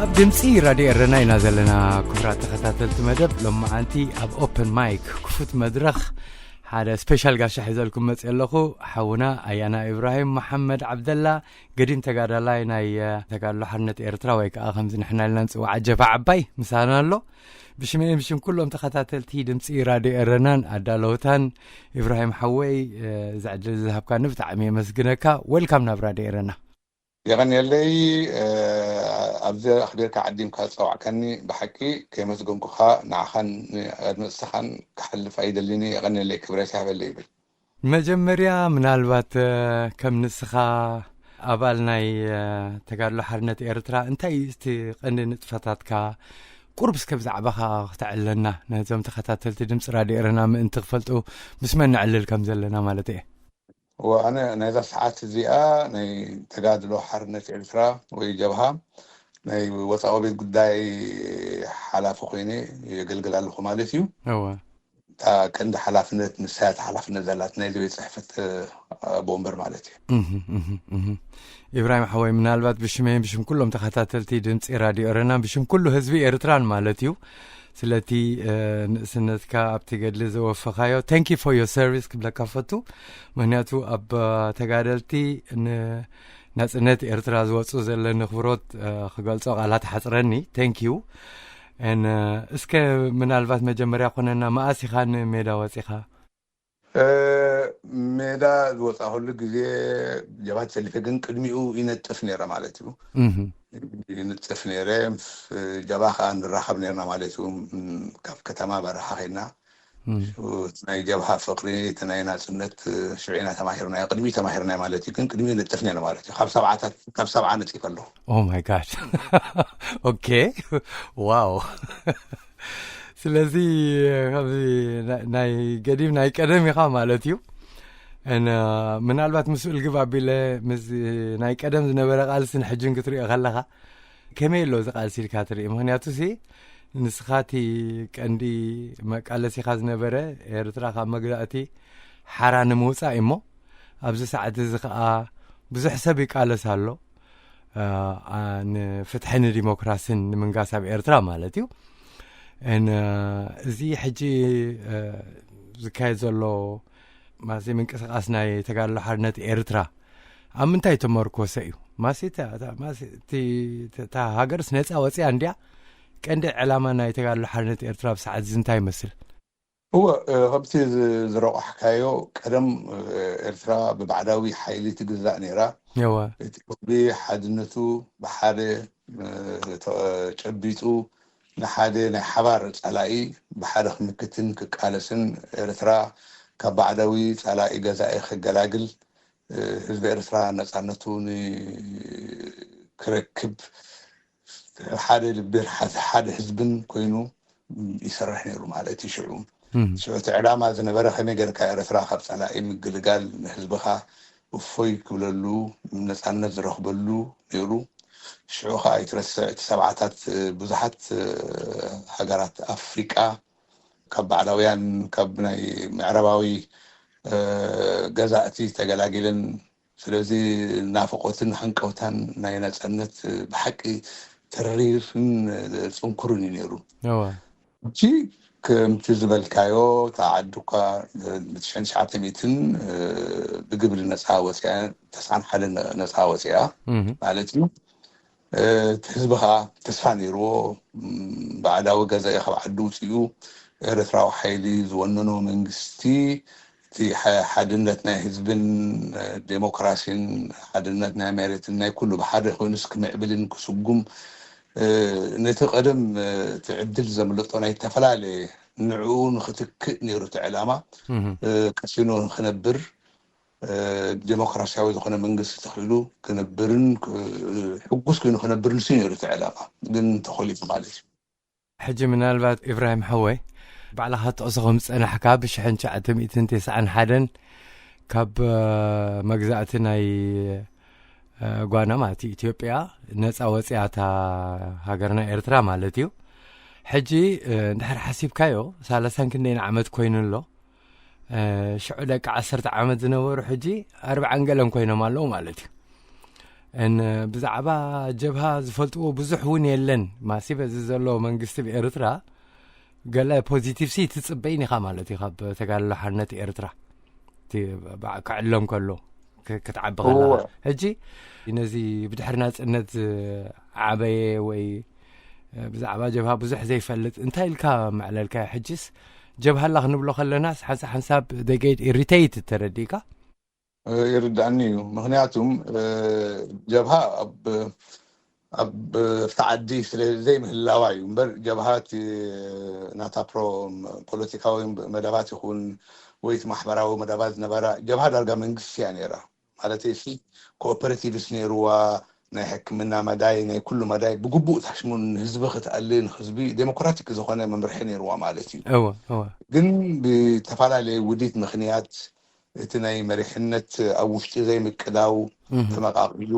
ኣብ ድምፂ ራድዮ ኤረና ኢና ዘለና። ክቡራት ተኸታተልቲ መደብ፣ ሎማዓንቲ ኣብ ኦፕን ማይክ፣ ክፉት መድረኽ፣ ሓደ ስፔሻል ጋሻ ሒዘልኩም መፅእ ኣለኹ። ሓውና ኣያና ኢብራሂም መሓመድ ዓብደላ፣ ገዲም ተጋዳላይ ናይ ተጋድሎ ሓርነት ኤርትራ፣ ወይ ከዓ ከምዚ ንሕና ኢልና ንፅዋዕ ጀብሃ ዓባይ፣ ምሳና ኣሎ። ብሽመይን ብሽም ኩሎም ተኸታተልቲ ድምፂ ራድዮ ኤረናን ኣዳለውታን፣ ኢብራሂም ሓወይ፣ እዚ ዕድል ዝሃብካኒ ብጣዕሚ የመስግነካ። ዌልካም ናብ ራድዮ ኤረና። የቐንየለይ። ኣብዚ ኣኽቢርካ ዓዲምካ ዝፀዋዕካኒ ብሓቂ ከየመስገንኩኻ ንዓኻን ንኣድመፅትኻን ክሓልፍ ኣይደልን። የቐንየለይ፣ ክብረት ይሃበለይ ይብል። መጀመርያ ምናልባት ከም ንስኻ ኣባል ናይ ተጋድሎ ሓርነት ኤርትራ እንታይ እዩ እቲ ቀንዲ ንጥፈታትካ? ቁርብ እስከ ብዛዕባኻ ክተዕልለና፣ ነዞም ተኸታተልቲ ድምፂ ራድዮ ኤረና ምእንቲ ክፈልጡ፣ ምስ መን ነዕልል ከም ዘለና ማለት እየ። እወ፣ ኣነ ናይዛ ሰዓት እዚኣ ናይ ተጋድሎ ሓርነት ኤርትራ ወይ ጀብሃ ናይ ወፃኢ ቤት ጉዳይ ሓላፊ ኮይነ የገልግል ኣለኹ ማለት እዩ። እወ። እታ ቀንዲ ሓላፍነት ንሳ እያ፣ እታ ሓላፍነት ዘላት ናይዚ ቤት ፅሕፈት ኣቦ ወንበር ማለት እዩ። እህ፣ እህ፣ እህ። ኢብራሂም ሓወይ፣ ምናልባት ብሽመይን ብሽም ኩሎም ተኸታተልቲ ድምፂ ራድዮ ኤረናን ብሽም ኩሉ ህዝቢ ኤርትራን ማለት እዩ፣ ስለቲ ንእስነትካ ኣብቲ ገድሊ ዘወፈኻዮ፣ thank you for your service ክብለካ ፈቱ። ምክንያቱ ኣብ ተጋደልቲ ንናጽነት ኤርትራ ዝወፁ ዘለኒ ክብሮት ክገልጾ ቃላት ሓፅረኒ። Thank you። እስከ ምናልባት መጀመርያ ኮነና፣ መኣስ ኢኻ ንሜዳ ወፂኻ? ሜዳ ዝወፃእኩሉ ግዜ ጀብሃ ተሰሊፈ፣ ግን ቅድሚኡ ይነጥፍ ነይረ ማለት እዩ። ይንጥፍ ነይረ። ምስ ጀብሃ ከዓ ንራኸብ ነይርና ማለት እዩ። ካብ ከተማ በረኻ ከይድና፣ ናይ ጀብሃ ፍቕሪ፣ እቲ ናይ ናፅነት ሽዑ ኢና ተማሂርናዮ፣ ቅድሚኡ ተማሂርናዮ ማለት እዩ። ግን ቅድሚኡ ይነጥፍ ነይረ ማለት እዩ። ካብ ሰብዓታት፣ ካብ ሰብዓ ነፂፈ ኣለኹ። Oh my God። ኦኬ። ዋው። ስለዚ፣ ከምዚ ናይ ገዲም ናይ ቀደም ኢኻ ማለት እዩ። ምናልባት ምስ እልግብ ኣቢለ ምስ ናይ ቀደም ዝነበረ ቃልስን ሕጅን ክትሪኦ ከለኻ፣ ከመይ ኣሎ እዚ ቃልሲ ኢልካ ትርኢ? ምክንያቱ ሲ ንስኻ እቲ ቀንዲ መቃለሲኻ ዝነበረ ኤርትራ ካብ መግዛእቲ ሓራ ንምውፃእ እሞ፣ ኣብዚ ሰዓት እዚ ከዓ ብዙሕ ሰብ ይቃለስ ኣሎ። ንፍትሒ ንዲሞክራሲን ንምንጋስ ኣብ ኤርትራ ማለት እዩ። እዚ ሕጂ ዝካየድ ዘሎ ማለት ምንቅስቃስ ናይ ተጋድሎ ሓርነት ኤርትራ ኣብ ምንታይ ተመርኮሰ እዩ? ማሲ እታ ሃገርስ ነፃ ወፅያ እንድያ። ቀንዲ ዕላማ ናይ ተጋድሎ ሓርነት ኤርትራ ብሰዓት እዚ እንታይ ይመስል? እወ፣ ከምቲ ዝረቋሕካዮ፣ ቀደም ኤርትራ ብባዕዳዊ ሓይሊ ትግዛእ ነይራ። እወ። እቲ ህዝቢ ሓድነቱ ብሓደ ተጨቢጡ ንሓደ ናይ ሓባር ጸላኢ ብሓደ ክምክትን ክቃለስን፣ ኤርትራ ካብ ባዕዳዊ ጸላኢ ገዛኢ ክገላግል፣ ህዝቢ ኤርትራ ነጻነቱ ክረክብ፣ ሓደ ልቢ፣ ሓደ ህዝብን ኮይኑ ይሰርሕ ነይሩ ማለት እዩ። ሽዑ ሽዑ እቲ ዕላማ ዝነበረ ከመይ ጌርካ ኤርትራ ካብ ጸላኢ ምግልጋል፣ ንህዝብኻ እፎይ ክብለሉ፣ ነጻነት ዝረኽበሉ ነይሩ። ሽዑ ኸዓ ኣይትረስዕ፣ እቲ ሰብዓታት ብዙሓት ሃገራት ኣፍሪቃ ካብ ባዕዳውያን፣ ካብ ናይ ምዕራባዊ ገዛእቲ ተገላጊለን። ስለዚ ናፍቆትን ሃንቀውታን ናይ ነጻነት ብሓቂ ተሪርን ጽንኩርን እዩ ነይሩ። እወ። ሕጂ ከምቲ ዝበልካዮ፣ እታ ዓዲ እኳ ብትሽዓን ትሽዓተ ሚእትን ብግብሪ ነጻ ወፂኣ፣ ተስዓን ሓደን ነጻ ወፂኣ ማለት እዩ። እቲ ህዝቢ ከዓ ተስፋ ነይርዎ። ባዕዳዊ ገዛኢ ካብ ዓዲ ውፅኡ ኤርትራዊ ሓይሊ ዝወነኖ መንግስቲ፣ እቲ ሓድነት ናይ ህዝብን ዴሞክራሲን፣ ሓድነት ናይ መሬትን ናይ ኩሉ ብሓደ ኮይኑስ ክምዕብልን ክስጉም ነቲ ቀደም እቲ ዕድል ዘምልጦ ናይ ዝተፈላለየ ንዕኡ ንክትክእ ነይሩ እቲ ዕላማ። ቀሲኑ ንክነብር፣ ዴሞክራሲያዊ ዝኾነ መንግስቲ ተኽኢሉ ክነብርን ሕጉስ ኮይኑ ክነብር ንሱ ነይሩ እቲ ዕላማ። ግን ተኾሊፉ ማለት እዩ። ሕጂ ምናልባት ኢብራሂም ሓወይ፣ ባዕልኻ ትጠቕሶ ከም ዝጸናሕካ ብሽሕን ትሽዓተ ሚእትን ተስዓን ሓደን ካብ መግዛእቲ ናይ ጓና ማለት ኢትዮጵያ ነፃ ወፅያታ ሃገርና ኤርትራ ማለት እዩ። ሕጂ እንድሕር ሓሲብካዮ ሰላሳን ክንደይን ዓመት ኮይኑ ኣሎ። ሽዑ ደቂ ዓሰርተ ዓመት ዝነበሩ ሕጂ ኣርብዓን ገለን ኮይኖም ኣለዉ ማለት እዩ። ብዛዕባ ጀብሃ ዝፈልጥዎ ብዙሕ እውን የለን። ማሲ በዚ ዘሎ መንግስቲ ብኤርትራ ገለ ፖዚቲቭ ሲ ትፅበይን ኢኻ ማለት እዩ ካብ ተጋድሎ ሓርነት ኤርትራ ክዕሎም ከሎ ክትዓቢ ከለኻ። ሕጂ ነዚ ብድሕሪ ናፅነት ዓበየ ወይ ብዛዕባ ጀብሃ ብዙሕ ዘይፈልጥ እንታይ ኢልካ መዕለልካ? ሕጅስ ጀብሃ ኣላ ክንብሎ ከለናስ ሓንሳ ሓንሳብ they get irritated ተረዲእካ? ይርዳእኒ እዩ። ምክንያቱም ጀብሃ ኣብ ኣብቲ ዓዲ ስለ ዘይምህላዋ እዩ እምበር ጀብሃ እቲ ናታ ፕሮ ፖለቲካዊ መደባት ይኹን ወይ እቲ ማሕበራዊ መደባት ዝነበራ ጀብሃ ዳርጋ መንግስቲ እያ ነይራ። ማለት ሲ ኮኦፐሬቲቭስ ነይርዋ፣ ናይ ሕክምና መዳይ ናይ ኩሉ መዳይ ብግቡእ ታሽሙ ንህዝቢ ክትኣሊ ንህዝቢ ዴሞክራቲክ ዝኾነ መምርሒ ነይርዋ ማለት እዩ። ግን ብተፈላለየ ውዲት ምክንያት እቲ ናይ መሪሕነት ኣብ ውሽጢ ዘይምቅዳው ተመቃቂሉ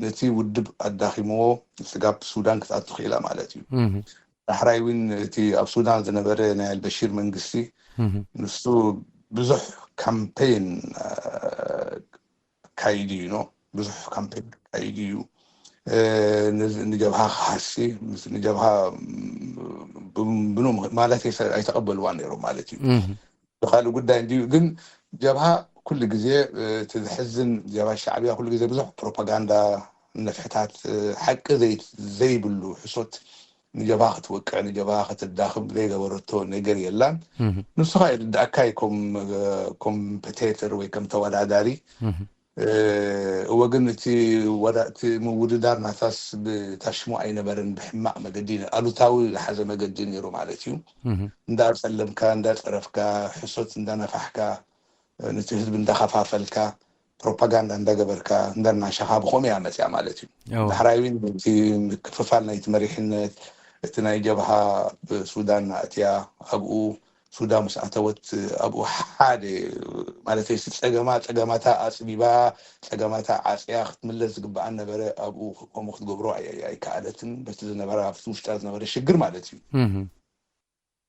ነቲ ውድብ ኣዳኺምዎ ስጋብ ሱዳን ክትኣቱ ክኢላ ማለት እዩ። ዳሕራይ እውን እቲ ኣብ ሱዳን ዝነበረ ናይ ኣልበሺር መንግስቲ ንሱ ብዙሕ ካምፔን ኣካይዱ እዩ ኖ ብዙሕ ካምፔን ኣካይዱ እዩ። ንጀብሃ ክሃሲ ንጀብሃ ብኑ ማለት ኣይተቀበልዋ ነይሮም ማለት እዩ። ብካልእ ጉዳይ እንድዩ ግን ጀብሃ ኩሉ ግዜ እቲ ዝሕዝን ጀብሃ ሻዕብያ ኩሉ ግዜ ብዙሕ ፕሮፓጋንዳ ነፍሕታት ሓቂ ዘይብሉ ሕሶት ንጀብሃ ክትወቅዕ ንጀብሃ ከተዳኽም ዘይገበረቶ ነገር የላን። ንሱ ከዓ ይርዳእካ እዩ ኮምፔቴተር ወይ ከም ተወዳዳሪ። እወ ግን እቲ ምውድዳር ናታስ ብታሽሙ ኣይነበረን፣ ብሕማቅ መገዲ ኣሉታዊ ዝሓዘ መገዲ ነይሩ ማለት እዩ። እንዳጸለምካ እንዳጸረፍካ ሕሶት እንዳነፋሕካ ነቲ ህዝቢ እንዳኸፋፈልካ ፕሮፓጋንዳ እንዳገበርካ እንዳናሻኻ ብኸምኡ እያ መፅያ ማለት እዩ። ዳሕራይ እውን እቲ ምክፍፋል ናይቲ መሪሕነት እቲ ናይ ጀብሃ ብሱዳን ናእትያ ኣብኡ ሱዳን ምስ ኣተወት ኣብኡ ሓደ ማለት ጸገማ ጸገማታ ኣፅቢባ ጸገማታ ዓፅያ ክትምለስ ዝግበኣን ነበረ። ኣብኡ ከምኡ ክትገብሮ ኣይከኣለትን በቲ ዝነበረ ኣብቲ ውሽጣ ዝነበረ ሽግር ማለት እዩ።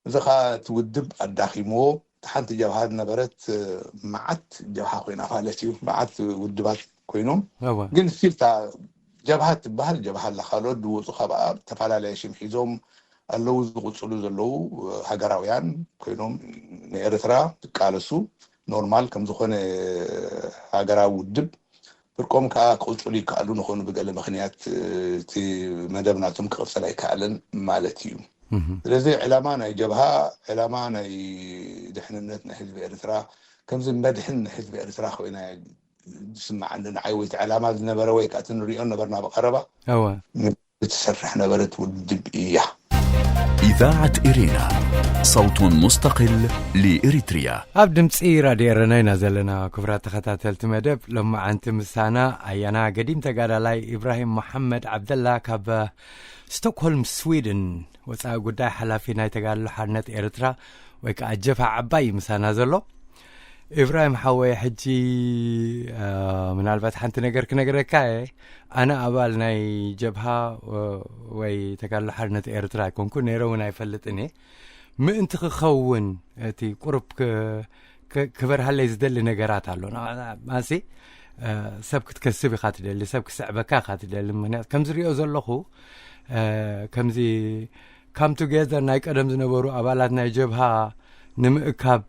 እዚ ከዓ እቲ ውድብ ኣዳኺምዎ። እቲ ሓንቲ ጀብሃ ዝነበረት መዓት ጀብሃ ኮይና ማለት እዩ። መዓት ውድባት ኮይኖም ግን ስቲል እታ ጀብሃ ትበሃል ጀብሃ ኣላ። ካልኦት ዝወፁ ካብኣ ዝተፈላለየ ሽም ሒዞም ኣለዉ ዝቕፅሉ ዘለዉ ሃገራውያን ኮይኖም ንኤርትራ ዝቃለሱ ኖርማል ከም ዝኾነ ሃገራዊ ውድብ ፍርቆም ከዓ ክቕፅሉ ይከኣሉ ንኾኑ ብገለ ምክንያት እቲ መደብ ናቶም ክቕፅል ኣይከኣለን ማለት እዩ። ስለዚ ዕላማ ናይ ጀብሃ ዕላማ ናይ ድሕንነት ናይ ህዝቢ ኤርትራ ከምዚ መድሕን ናይ ህዝቢ ኤርትራ ኮይና ዝስምዓኒ ንዓይ ወይ እቲ ዕላማ ዝነበረ ወይ ከዓ እቲ ንሪኦ ነበርና ብቐረባ እወ። ትሰርሕ ነበረት ውድብ እያ። إذاعة إرينا صوت مستقل لإريتريا. ኣብ ድምፂ ራድዮ ኤረና ኢና ዘለና። ክቡራት ተኸታተልቲ መደብ ሎማዓንቲ ምሳና ኣያና ገዲም ተጋዳላይ ኢብራሂም መሓመድ ዓብደላ ካብ ስቶክሆልም ስዊድን ወፃኢ ጉዳይ ሓላፊ ናይ ተጋድሎ ሓርነት ኤርትራ ወይ ከዓ ጀብሃ ዓባይ እዩ ምሳና ዘሎ። ኢብራሂም ሓወይ ሕጂ ምናልባት ሓንቲ ነገር ክነግረካ እየ። ኣነ ኣባል ናይ ጀብሃ ወይ ተጋድሎ ሓርነት ኤርትራ ኣይኮንኩ ነይረ እውን ኣይፈልጥን እየ። ምእንቲ ክኸውን እቲ ቁሩብ ክበርሃለይ ዝደሊ ነገራት ኣሎ። ማሲ ሰብ ክትከስብ ኢኻ ትደሊ፣ ሰብ ክስዕበካ ኢኻ ትደሊ። ምክንያቱ ከም ዝሪኦ ዘለኹ ከምዚ ካም ቱጌዘር ናይ ቀደም ዝነበሩ ኣባላት ናይ ጀብሃ ንምእካብ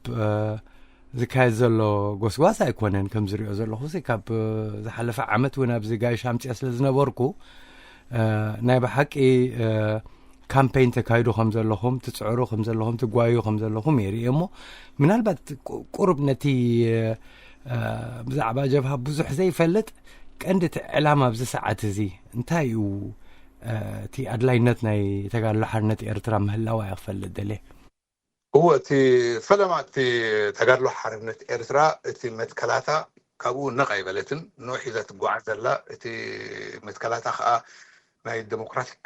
ዝካየድ ዘሎ ጎስጓስ ኣይኮነን። ከም ዝሪኦ ዘለኹ ካብ ዝሓለፈ ዓመት እውን ኣብዚ ጋይሽ ኣምፅኦ ስለ ዝነበርኩ ናይ ብሓቂ ካምፔን ተካይዱ ከም ዘለኹም ትፅዕሩ ከም ዘለኹም ትጓዩ ከም ዘለኹም የርኢ እሞ ምናልባት ቁሩብ ነቲ ብዛዕባ ጀብሃ ብዙሕ ዘይፈልጥ ቀንዲ እቲ ዕላማ ኣብዚ ሰዓት እዚ እንታይ እዩ እቲ ኣድላይነት ናይ ተጋድሎ ሓርነት ኤርትራ ምህላዋ እየ ክፈልጥ ደልየ። እዎ፣ እቲ ፈለማ እቲ ተጋድሎ ሓርነት ኤርትራ፣ እቲ መትከላታ ካብኡ ነቕ ኣይበለትን፣ ንውሕ ኢዛ ትጓዓዝ ዘላ። እቲ መትከላታ ከዓ ናይ ዴሞክራቲክ፣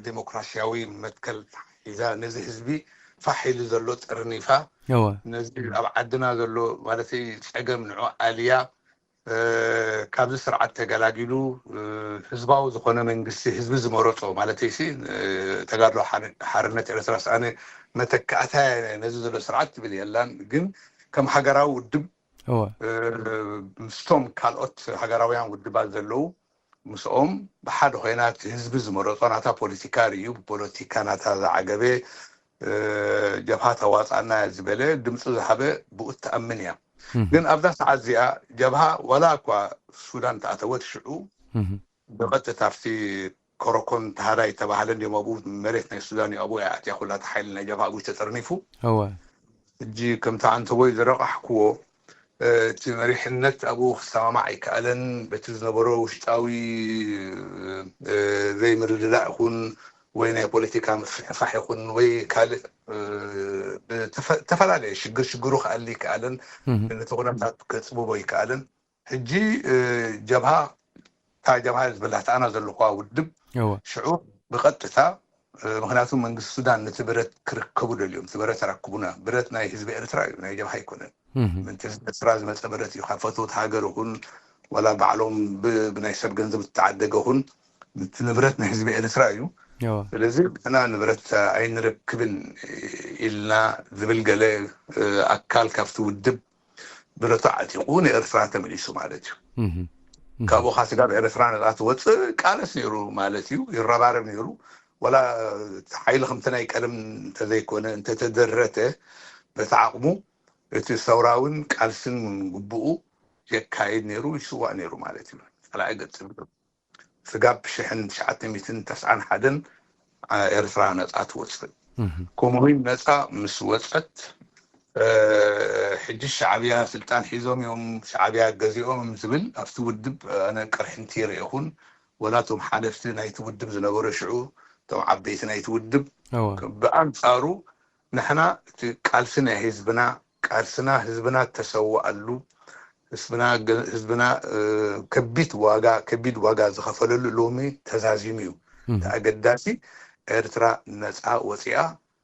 ዴሞክራሲያዊ መትከል ሒዛ ነዚ ህዝቢ ፋሕ ኢሉ ዘሎ ጥርኒፋ፣ እወ ነዚ ኣብ ዓድና ዘሎ ማለት ጸገም ንዑ ኣልያ፣ እ፣ ካብዚ ስርዓት ተገላጊሉ፣ እ፣ ህዝባዊ ዝኾነ መንግስቲ፣ ህዝቢ ዝመረጾ ማለተይሲ፣ እ፣ ተጋድሎ ሓር-፣ ሓርነት ኤርትራ ስኣነ መተካእታ ነዚ ዘሎ ስርዓት ትብል የላን። ግን ከም ሃገራዊ ውድብ፣ እወ እ፣ ምስቶም ካልኦት ሃገራውያን ውድባት ዘለዉ፣ ምስኦም ብሓደ ኮይና እቲ ህዝቢ ዝመረጾ ናታ ፖለቲካ ርእዩ፣ ብፖለቲካ ናታ ዝዓገበ፣ እ፣ ጀብሃ ተዋጻእና ዝበለ ድምፂ ዝሃበ ብኡ ትኣምን እያ። እህ ግን ኣብዛ ሰዓት እዚኣ ጀብሃ ዋላ እኳ ሱዳን ተኣተወት ሽዑ እህ ብቐጥታ ኣብቲ ኮረኮን ተሃራይ ተባሃለ እንዲም ኣብኡ መሬት ናይ ሱዳን እዩ ኣብኡ ኣትያ ኩላ ሓይሊ ናይ ጀብሃ ኣብኡ ተጠርኒፉ። እወ ሕጂ ከምቲ ኣንተቦይ ዝረቃሕክዎ፣ እ፣ እቲ መሪሕነት ኣብኡ ክሰማማዕ ኣይከኣለን። በቲ ዝነበሮ ውሽጣዊ፣ እ፣ ዘይምርድዳእ ይኹን ወይ ናይ ፖለቲካ ምፍሕፋሕ ይኹን ወይ ካልእ፣ እ፣ ብተፈ-፣ ተፈላለየ ሽግር ሽግሩ ክኣሊ ይከኣለን። እህ ነቲ ኩነታት ከጽብቦ ይከኣለን። ሕጂ፣ እ፣ ጀብሃ፣ እታ ጀብሃ ዝበላ ኣነ ዘለኹዋ ውድብ እወ ሽዑ ብቐጥታ፣ እ፣ ምኽንያቱ መንግስቲ ሱዳን ነቲ ብረት ክርከቡ ደልዮም። እቲ ብረት ኣረክቡና፣ ብረት ናይ ህዝቢ ኤርትራ እዩ፣ ናይ ጀብሃ ኣይኮነን። እህ ምእንቲ ህዝቢ ኤርትራ ዝመፀ ብረት እዩ፣ ካብ ፈተውቲ ሃገር ይኹን ዋላ ባዕሎም ብ-፣ ብናይ ሰብ ገንዘብ ዝተዓደገ ይኹን፣ እቲ ንብረት ናይ ህዝቢ ኤርትራ እዩ። እወ ስለዚ ንሕና ንብረት ኣይንረክብን ኢልና ዝብል ገለ፣ እ፣ ኣካል ካብቲ ውድብ ብረቱ ዓጢቑ ንኤርትራ ተመሊሱ ማለት እዩ። እህ እህ ካብኡ ካብ ስጋብ ኤርትራ ነፃ ትወፅእ ቃለስ ነይሩ ማለት እዩ፣ ይረባረብ ነይሩ። ወላ እቲ ሓይሊ ከምቲ ናይ ቀደም እንተዘይኮነ እንተተደረተ በቲ ዓቕሙ እቲ ሰውራውን ቃልስን ግቡኡ የካይድ ነይሩ፣ ይስዋእ ነይሩ ማለት እዩ። ጸላኢ ገጥም ስጋብ ሽሕን ትሽዓተ ሚእትን ተስዓን ሓደን ኤርትራ ነጻ ትወጽእ። እህ ከምኡ ነጻ ምስ ወጸት፣ እ፣ ሕጂ ሻዕብያ ስልጣን ሒዞም እዮም፣ ሻዕብያ ገዚኦም እዮም ዝብል ኣብቲ ውድብ ኣነ ቅርሕንቲ ይረኤኹን፣ ወላ እቶም ሓለፍቲ ናይቲ ውድብ ዝነበሩ ሽዑ፣ እቶም ዓበይቲ ናይቲ ውድብ እወ ብኣንጻሩ ንሕና እቲ ቃልሲ ናይ ህዝብና፣ ቃልስና ህዝብና ተሰውኣሉ፣ ህዝብና ገ-፣ ህዝብና፣ እ፣ ከቢድ ዋጋ፣ ከቢድ ዋጋ ዝኸፈለሉ ሎሚ ተዛዚሙ እዩ። እህ እቲ ኣገዳሲ ኤርትራ ነጻ ወጺኣ፣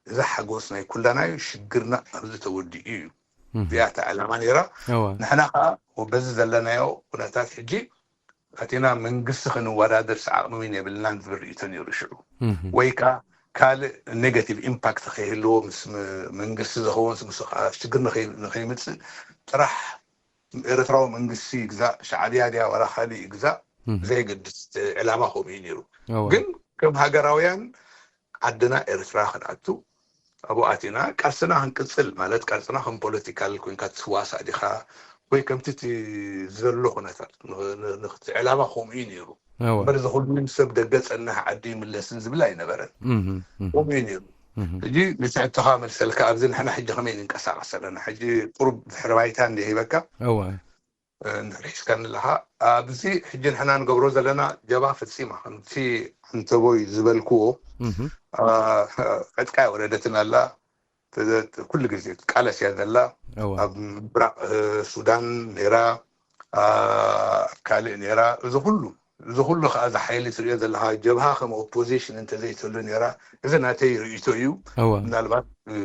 እዚ ሓጎስ ናይ ኩላና እዩ፣ ሽግርና ኣብዚ ተወዲኡ እዩ። እህ እዚኣ እታ ዕላማ ነይራ። እወ ንሕና ከዓ በዚ ዘለናዮ ኩነታት ሕጂ ኣቲና መንግስቲ ክንወዳደር ዓቕሚ እውን የብልናን ዝብል ርእይቶ ነይሩ ሽዑ። እህ ወይ ከዓ ካልእ ኔጋቲቭ ኢምፓክት ከይህልዎ ምስ ም-፣ መንግስቲ ዝኸውን ምስ ከዓ ሽግር ንኸይ-፣ ንኸይምፅእ ጥራሕ ኤርትራዊ መንግስቲ ይግዛእ፣ ሻዕብያ ድያ ዋላ ካልእ ይግዛእ እህ ብዘየገድስ ዕላማ ከምኡ እዩ ነይሩ። እወ ግን ከም ሃገራውያን ዓድና ኤርትራ ክንኣቱ ኣብኡ ኣቲና ቃልስና ክንቅጽል ማለት ቃልስና ከም ፖለቲካል ኮይንካ ትዋሳእ ዲኻ ወይ ከምቲ እቲ ዘሎ ኩነታት ን-፣ ን-፣ ንክቲ ዕላማ ከምኡ እዩ ነይሩ። እወ እምበር እዚ ኩሉ ሰብ ደገ ጸንሕ ዓዲ ይምለስን ዝብል ኣይነበረን። እህ እህ ከምኡ እዩ ነይሩ። እህ ሕጂ ንትሕቶኻ መልሰልካ ኣብዚ ንሕና ሕጂ ከመይ ንንቀሳቐስ ኣለና? ሕጂ ቁሩብ ድሕሪ ባይታ እንደ ሂበካ እወ እ፣ እንድሕር ሒዝካኒ ኣለኻ ኣብዚ ሕጂ ንሕና ንገብሮ ዘለና ጀብሃ ፈጺማ ከምቲ ኣንተቦይ ዝበልክዎ እህ እ፣ ዕጥቃ የወረደትን ኣላ። ተዘ-፣ ኩሉ ግዜ ትቃለስ እያ ዘላ። እወ ኣብ ምብራቕ፣ እ፣ ሱዳን ነይራ፣ እ፣ ኣብ ካልእ ነይራ። እዚ ኩሉ፣ እዚ ኩሉ ከዓ እዚ ሓይሊ ትሪኦ ዘለኻ ጀብሃ ከም ኦፖዚሽን እንተዘይትህሉ ነይራ፣ እዚ ናተይ ርእይቶ እዩ። እወ ምናልባት፣ እ፣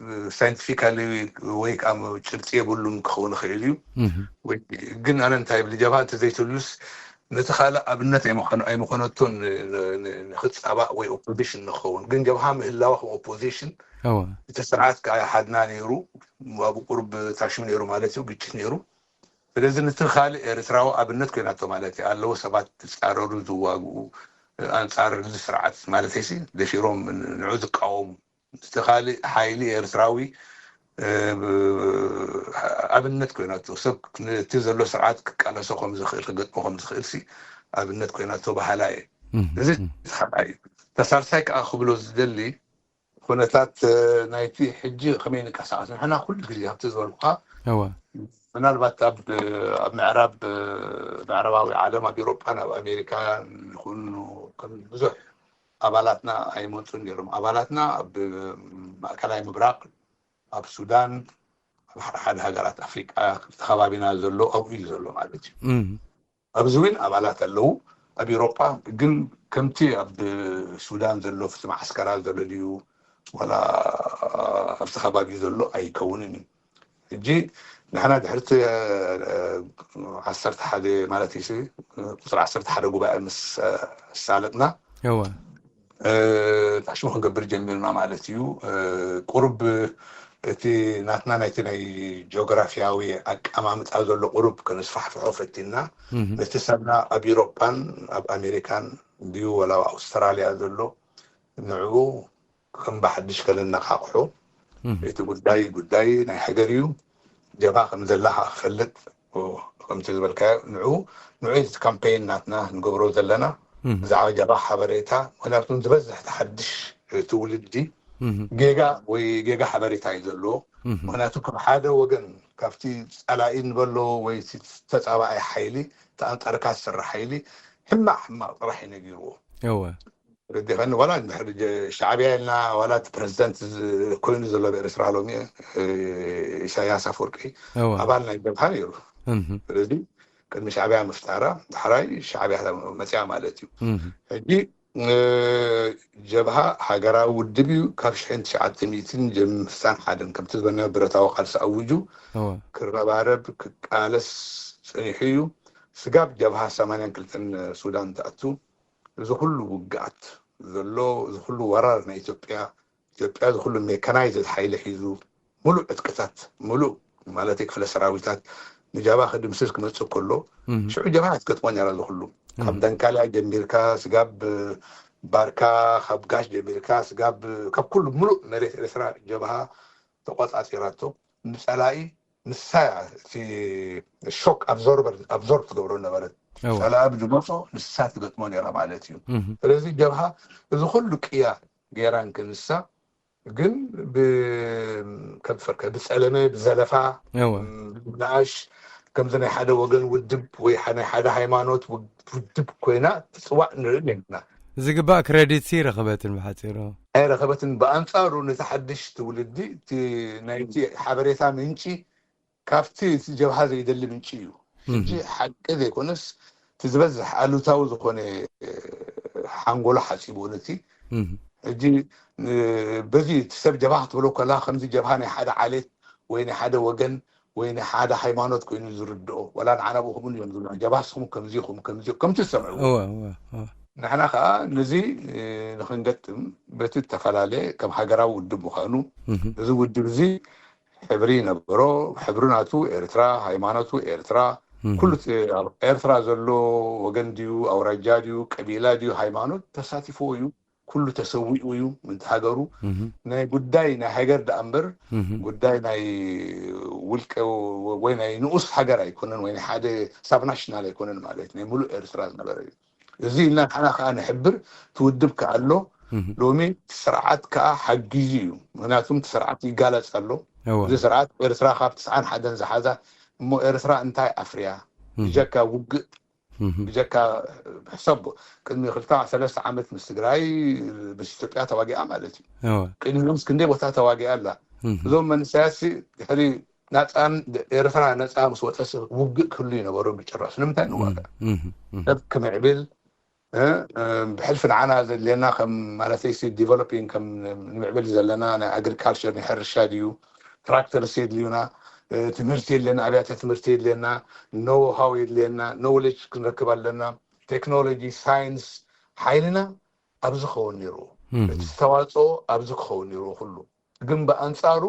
እ፣ ሳይንቲፊካሊ ወይ ከዓ ጭብጢ የብሉን ክኸውን ይኽእል እዩ። እህ ወይ ግን ኣነ እንታይ ይብል፣ ጀብሃ እንተዘይትህሉስ ነቲ ካልእ ኣብነት ኣይምኾነ-፣ ኣይምኾነቶን ን-፣ ን-፣ ን-፣ ንኽጻባእ ወይ ኦፖዚሽን ንኸውን። ግን ጀብሃ ምህላዋ ከም ኦፖዚሽን እወ እቲ ስርዓት ከዓ ይሓድና ነይሩ፣ ኣብ ቁሩብ ታሽም ነይሩ ማለት እዩ፣ ግጭት ነይሩ። ስለዚ ነቲ ካልእ ኤርትራዊ ኣብነት ኮይናቶ ማለት እዩ። ኣለዉ ሰባት ዝጻረሩ፣ ዝዋግኡ፣ ኣንጻር እዚ ስርዓት ማለተይሲ፣ ደፊሮም ንዑ ዝቃወሙ። እቲ ካልእ ሓይሊ ኤርትራዊ፣ እ፣ ኣብነት ኮይናቶ። ሰብ ነቲ ዘሎ ስርዓት ክቃለሶ ከም ዝኽእል፣ ክገጥሞ ከም ዝኽእል ሲ ኣብነት ኮይናቶ በሃላይ እየ። እህ እዚ እቲ ካልኣይ እዩ። ተሳልሳይ ከዓ ክብሎ ዝደሊ ኩነታት፣ እ፣ ናይቲ ሕጂ ከመይ ንቀሳቐስ? ንሕና ኩሉ ግዜ ኣብቲ ዝበልኩኻ እወ ምናልባት ኣብ፣ ኣብ ምዕራብ፣ እ፣ ምዕራባዊ ዓለም፣ ኣብ ኤውሮጳን ኣብ ኣሜሪካን ይኹን ከም ብዙሕ ኣባላትና ኣይመፁን ነይሮም። ኣባላትና ኣብ ማእከላይ ምብራቕ፣ ኣብ ሱዳን፣ ኣብ ሓደ ሓደ ሃገራት ኣፍሪቃ ተኸባቢና ዘሎ ኣብኡ እዩ ዘሎ ማለት እዩ። ኣብዚ እውን ኣባላት ኣለዉ። ኣብ ኤውሮጳ ግን ከምቲ ኣብ ሱዳን ዘሎ ፍቲ መዓስከራት ዘሎ ድዩ ዋላ ኣብቲ ከባቢ ዘሎ ኣይከውንን እዩ። ሕጂ ንሕና ድሕርቲ ዓሰርተ ሓደ ማለት እዩ ቁፅሪ ዓሰርተ ሓደ ጉባኤ ምስ ኣሳለጥና እወ ታሽሙ ክንገብር ጀሚርና ማለት እዩ። ቁሩብ እቲ ናትና ናይቲ ናይ ጂኦግራፊያዊ ኣቀማምጣ ዘሎ ቁሩብ ከነስፋሕፍሖ ፈቲና ነቲ ሰብና ኣብ ኢሮጳን ኣብ ኣሜሪካን ድዩ ወላ ኣብ ኣውስትራልያ ዘሎ ንዕኡ ከም ብሓድሽ ከነነቃቕሖ እቲ ጉዳይ ጉዳይ ናይ ሃገር እዩ። ጀብሃ ከም ዘላ ከዓ ክፈልጥ ከምቲ ዝበልካዮ ንዑ ንዑ እቲ ካምፔይን ናትና ንገብሮ ዘለና ብዛዕባ ጀብሃ ሓበሬታ ምክንያቱ ዝበዝሕ ተሓድሽ ትውልዲ ጌጋ ወይ ጌጋ ሓበሬታ እዩ ዘለዎ። ምክንያቱ ካብ ሓደ ወገን ካብቲ ፀላኢ ንበሎ ወይ ተፃባኣይ ሓይሊ ተኣንፃርካ ዝሰርሕ ሓይሊ ሕማቅ ሕማቅ ጥራሕ እዩ ነጊርዎ። እወ ርዲኸኒ ዋላ እንድሕር ሻዕብያ ኢልና ዋላ እቲ ፕረዚደንት ኮይኑ ዘሎ ኣብ ኤርትራ ሎሚ ኢሳያስ ኣፈወርቂ እወ ኣባል ናይ ጀብሃ ነይሩ። እምህ ስለዚ ቅድሚ ሻዕብያ ምፍጣራ ዳሕራይ ሻዕብያ መፅያ ማለት እዩ። እምህ ሕጂ ጀብሃ ሃገራዊ ውድብ እዩ። ካብ ሽሕን ትሽዓተ ሚእትን ጀም- ስሳን ሓደን ከምቲ ዝበልናዮ ብረታዊ ቃልሲ ኣውጁ እወ ክረባረብ ክቃለስ ፀኒሑ እዩ። ስጋብ ጀብሃ ሰማንያን ክልተን ሱዳን ትኣቱ እዚ ኩሉ ውግኣት ዘሎ እዚ ኩሉ ወራር ናይ ኢትዮጵያ ኢትዮጵያ እዚ ኩሉ ሜካናይዝድ ሓይሊ ሒዙ ሙሉእ ዕጥቅታት ሙሉእ ማለት ክፍለ ሰራዊታት ንጃባ ክድምስስ ክመፅእ ከሎ ሽዑ ጀብሃ ክትገጥሞ ነራ እዚ ኩሉ ካብ ደንካልያ ጀሚርካ ስጋብ ባርካ ካብ ጋሽ ጀሚርካ ስጋብ ካብ ኩሉ ሙሉእ መሬት ኤርትራ ጀብሃ ተቆፃፂራቶ ንፀላኢ ንሳ እያ እቲ ሾክ ኣብዞርበር ኣብዞርብ ትገብሮ ነበረት። ፀላኢ ብዝመፆ ንሳ ትገጥሞ ነራ ማለት እዩ። ስለዚ ጀብሃ እዚ ኩሉ ቅያ ገይራን ክንሳ ግን ከም ፈርከ ብፀለመ ብዘለፋ እወ ብናኣሽ ከምዚ ናይ ሓደ ወገን ውድብ ወይ ናይ ሓደ ሃይማኖት ውድብ ኮይና ትፅዋዕ ንርኢ ነርና። ዝግባእ ክረዲት ሲ ረኸበትን ብሓፂሩ ኣይረኸበትን። ብኣንፃሩ ነቲ ሓድሽ ትውልዲ እቲ ናይቲ ሓበሬታ ምንጪ ካብቲ እቲ ጀብሃ ዘይደሊ ምንጪ እዩ። ሕጂ ሓቂ ዘይኮነስ እቲ ዝበዝሕ ኣሉታዊ ዝኾነ ሓንጎሎ ሓፂቡ ነቲ ሕጂ በዚ እቲ ሰብ ጀብሃ ክትብሎ ከላ ከምዚ ጀብሃ ናይ ሓደ ዓሌት ወይ ናይ ሓደ ወገን ወይ ናይ ሓደ ሃይማኖት ኮይኑ ዝርድኦ ዋላ ንዓና ብኡ ከምኡ እዮም ዝብሉ ጀብሃ ስኹም ከምዚ ኢኹም ከምዚ ከምቲ ዝሰምዕዎ እወ እወ እወ ንሕና ከዓ ነዚ ንክንገጥም በቲ ዝተፈላለየ ከም ሃገራዊ ውድብ ምዃኑ እዚ ውድብ እዚ ሕብሪ ይነበሮ ሕብሪ ናቱ ኤርትራ ሃይማኖቱ ኤርትራ ኩሉ ኤርትራ ዘሎ ወገን ድዩ ኣውራጃ ድዩ ቀቢላ ድዩ ሃይማኖት ተሳቲፍዎ እዩ። ኩሉ ተሰዊኡ እዩ ምንቲ ሃገሩ ናይ ጉዳይ ናይ ሃገር ደኣ እምበር ጉዳይ ናይ ውልቀ ወይ ናይ ንኡስ ሃገር ኣይኮነን ወይ ናይ ሓደ ሳብናሽናል ኣይኮነን ማለት ናይ ሙሉእ ኤርትራ ዝነበረ እዩ። እዚ ኢልና ንሕና ከዓ ንሕብር ትውድብ ከዓ ኣሎ። ሎሚ እቲ ስርዓት ከዓ ሓጊዙ እዩ ምክንያቱም እቲ ስርዓት ይጋለፅ ኣሎ። እዚ ስርዓት ኤርትራ ካብ ትስዓን ሓደን ዝሓዛ እሞ ኤርትራ እንታይ ኣፍርያ ብጀካ ውግእ ብጀካ ሕሰብ ቅድሚ ክልተ ሰለስተ ዓመት ምስ ትግራይ ምስ ኢትዮጵያ ተዋጊኣ ማለት እዩ። ቅድሚ ምስ ክንደይ ቦታ ተዋጊኣ ኣላ። እዞም መንሰያት ድሕሪ ናፃን ኤርትራ ነፃ ምስ ወፀስ ውግእ ክህሉ ይነበሩ ብጭራሽ ንምንታይ ንዋጋ ሰብ ክምዕብል ብሕልፊ ንዓና ዘድልየና ከም ማለተይ ሲ ዲቨሎፒንግ ከም ንምዕብል ዘለና ናይ ኣግሪካልቸር ናይ ሕርሻ ድዩ ትራክተርስ የድልዩና ትምህርቲ የድልየና ኣብያተ ትምህርቲ የድልየና ኖውሃው የድልየና ኖውሌጅ ክንረክብ ኣለና ቴክኖሎጂ ሳይንስ ሓይልና ኣብዚ ክኸውን ነይርዎ እቲ ዝተዋፅኦ ኣብዚ ክኸውን ነይርዎ ኩሉ ግን ብኣንፃሩ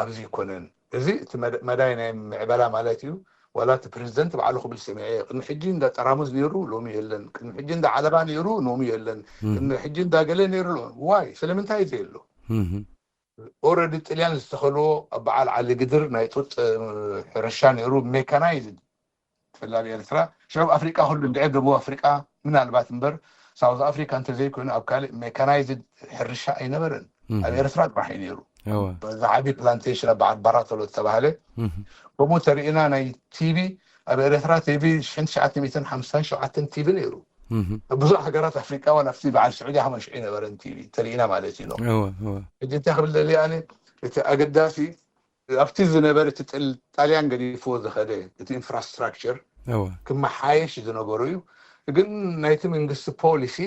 ኣብዚ ይኮነን እዚ እቲ መዳይ ናይ ምዕበላ ማለት እዩ። ዋላ እቲ ፕሬዚደንት ባዕሉ ክብል ሰሚዐ ቅድሚ ሕጂ እንዳ ጠራሙዝ ነይሩ ሎሚ የለን ቅድሚ ሕጂ እንዳ ዓለባ ነይሩ ሎሚ የለን ቅድሚ ሕጂ እንዳ ገለ ነይሩ ዋይ ስለምንታይ ዘየሎ ኦረዲ ጥልያን ዝተኸልዎ ኣብ በዓል ዓሊ ግድር ናይ ጡጥ ሕርሻ ነይሩ ሜካናይዝድ ፈላቢ ኤርትራ ሽዑብ ኣፍሪቃ ኩሉ እንድዕብ ደቡብ ኣፍሪቃ ምናልባት እምበር ሳውዝ ኣፍሪካ እንተዘይኮይኑ ኣብ ካልእ ሜካናይዝድ ሕርሻ ኣይነበረን ኣብ ኤርትራ ጥራሕ እዩ ነይሩ ዝዓቢ ፕላንቴሽን ኣብ በዓል ባራተሎ ዝተባሃለ ከምኡ ተርእና ናይ ቲቪ ኣብ ኤርትራ ቲቪ ሽሕን ትሽዓተ ሚእትን ሓምሳን ሸውዓተን ቲቪ ነይሩ ብዙሕ ሃገራት ኣፍሪቃ ዋላ ኣብቲ በዓል ስዑድያ ሓሙሽተ ሽሕ ይነበረ እንተሪኢና ማለት እዩ። ሕጂ እንታይ ክብል ደሊ ኣነ፣ እቲ ኣገዳሲ ኣብቲ ዝነበረ እቲ ጣልያን ገዲፍዎ ዝኸደ እቲ ኢንፍራስትራክቸር ክመሓየሽ ዝነበሩ እዩ። ግን ናይቲ መንግስቲ ፖሊሲ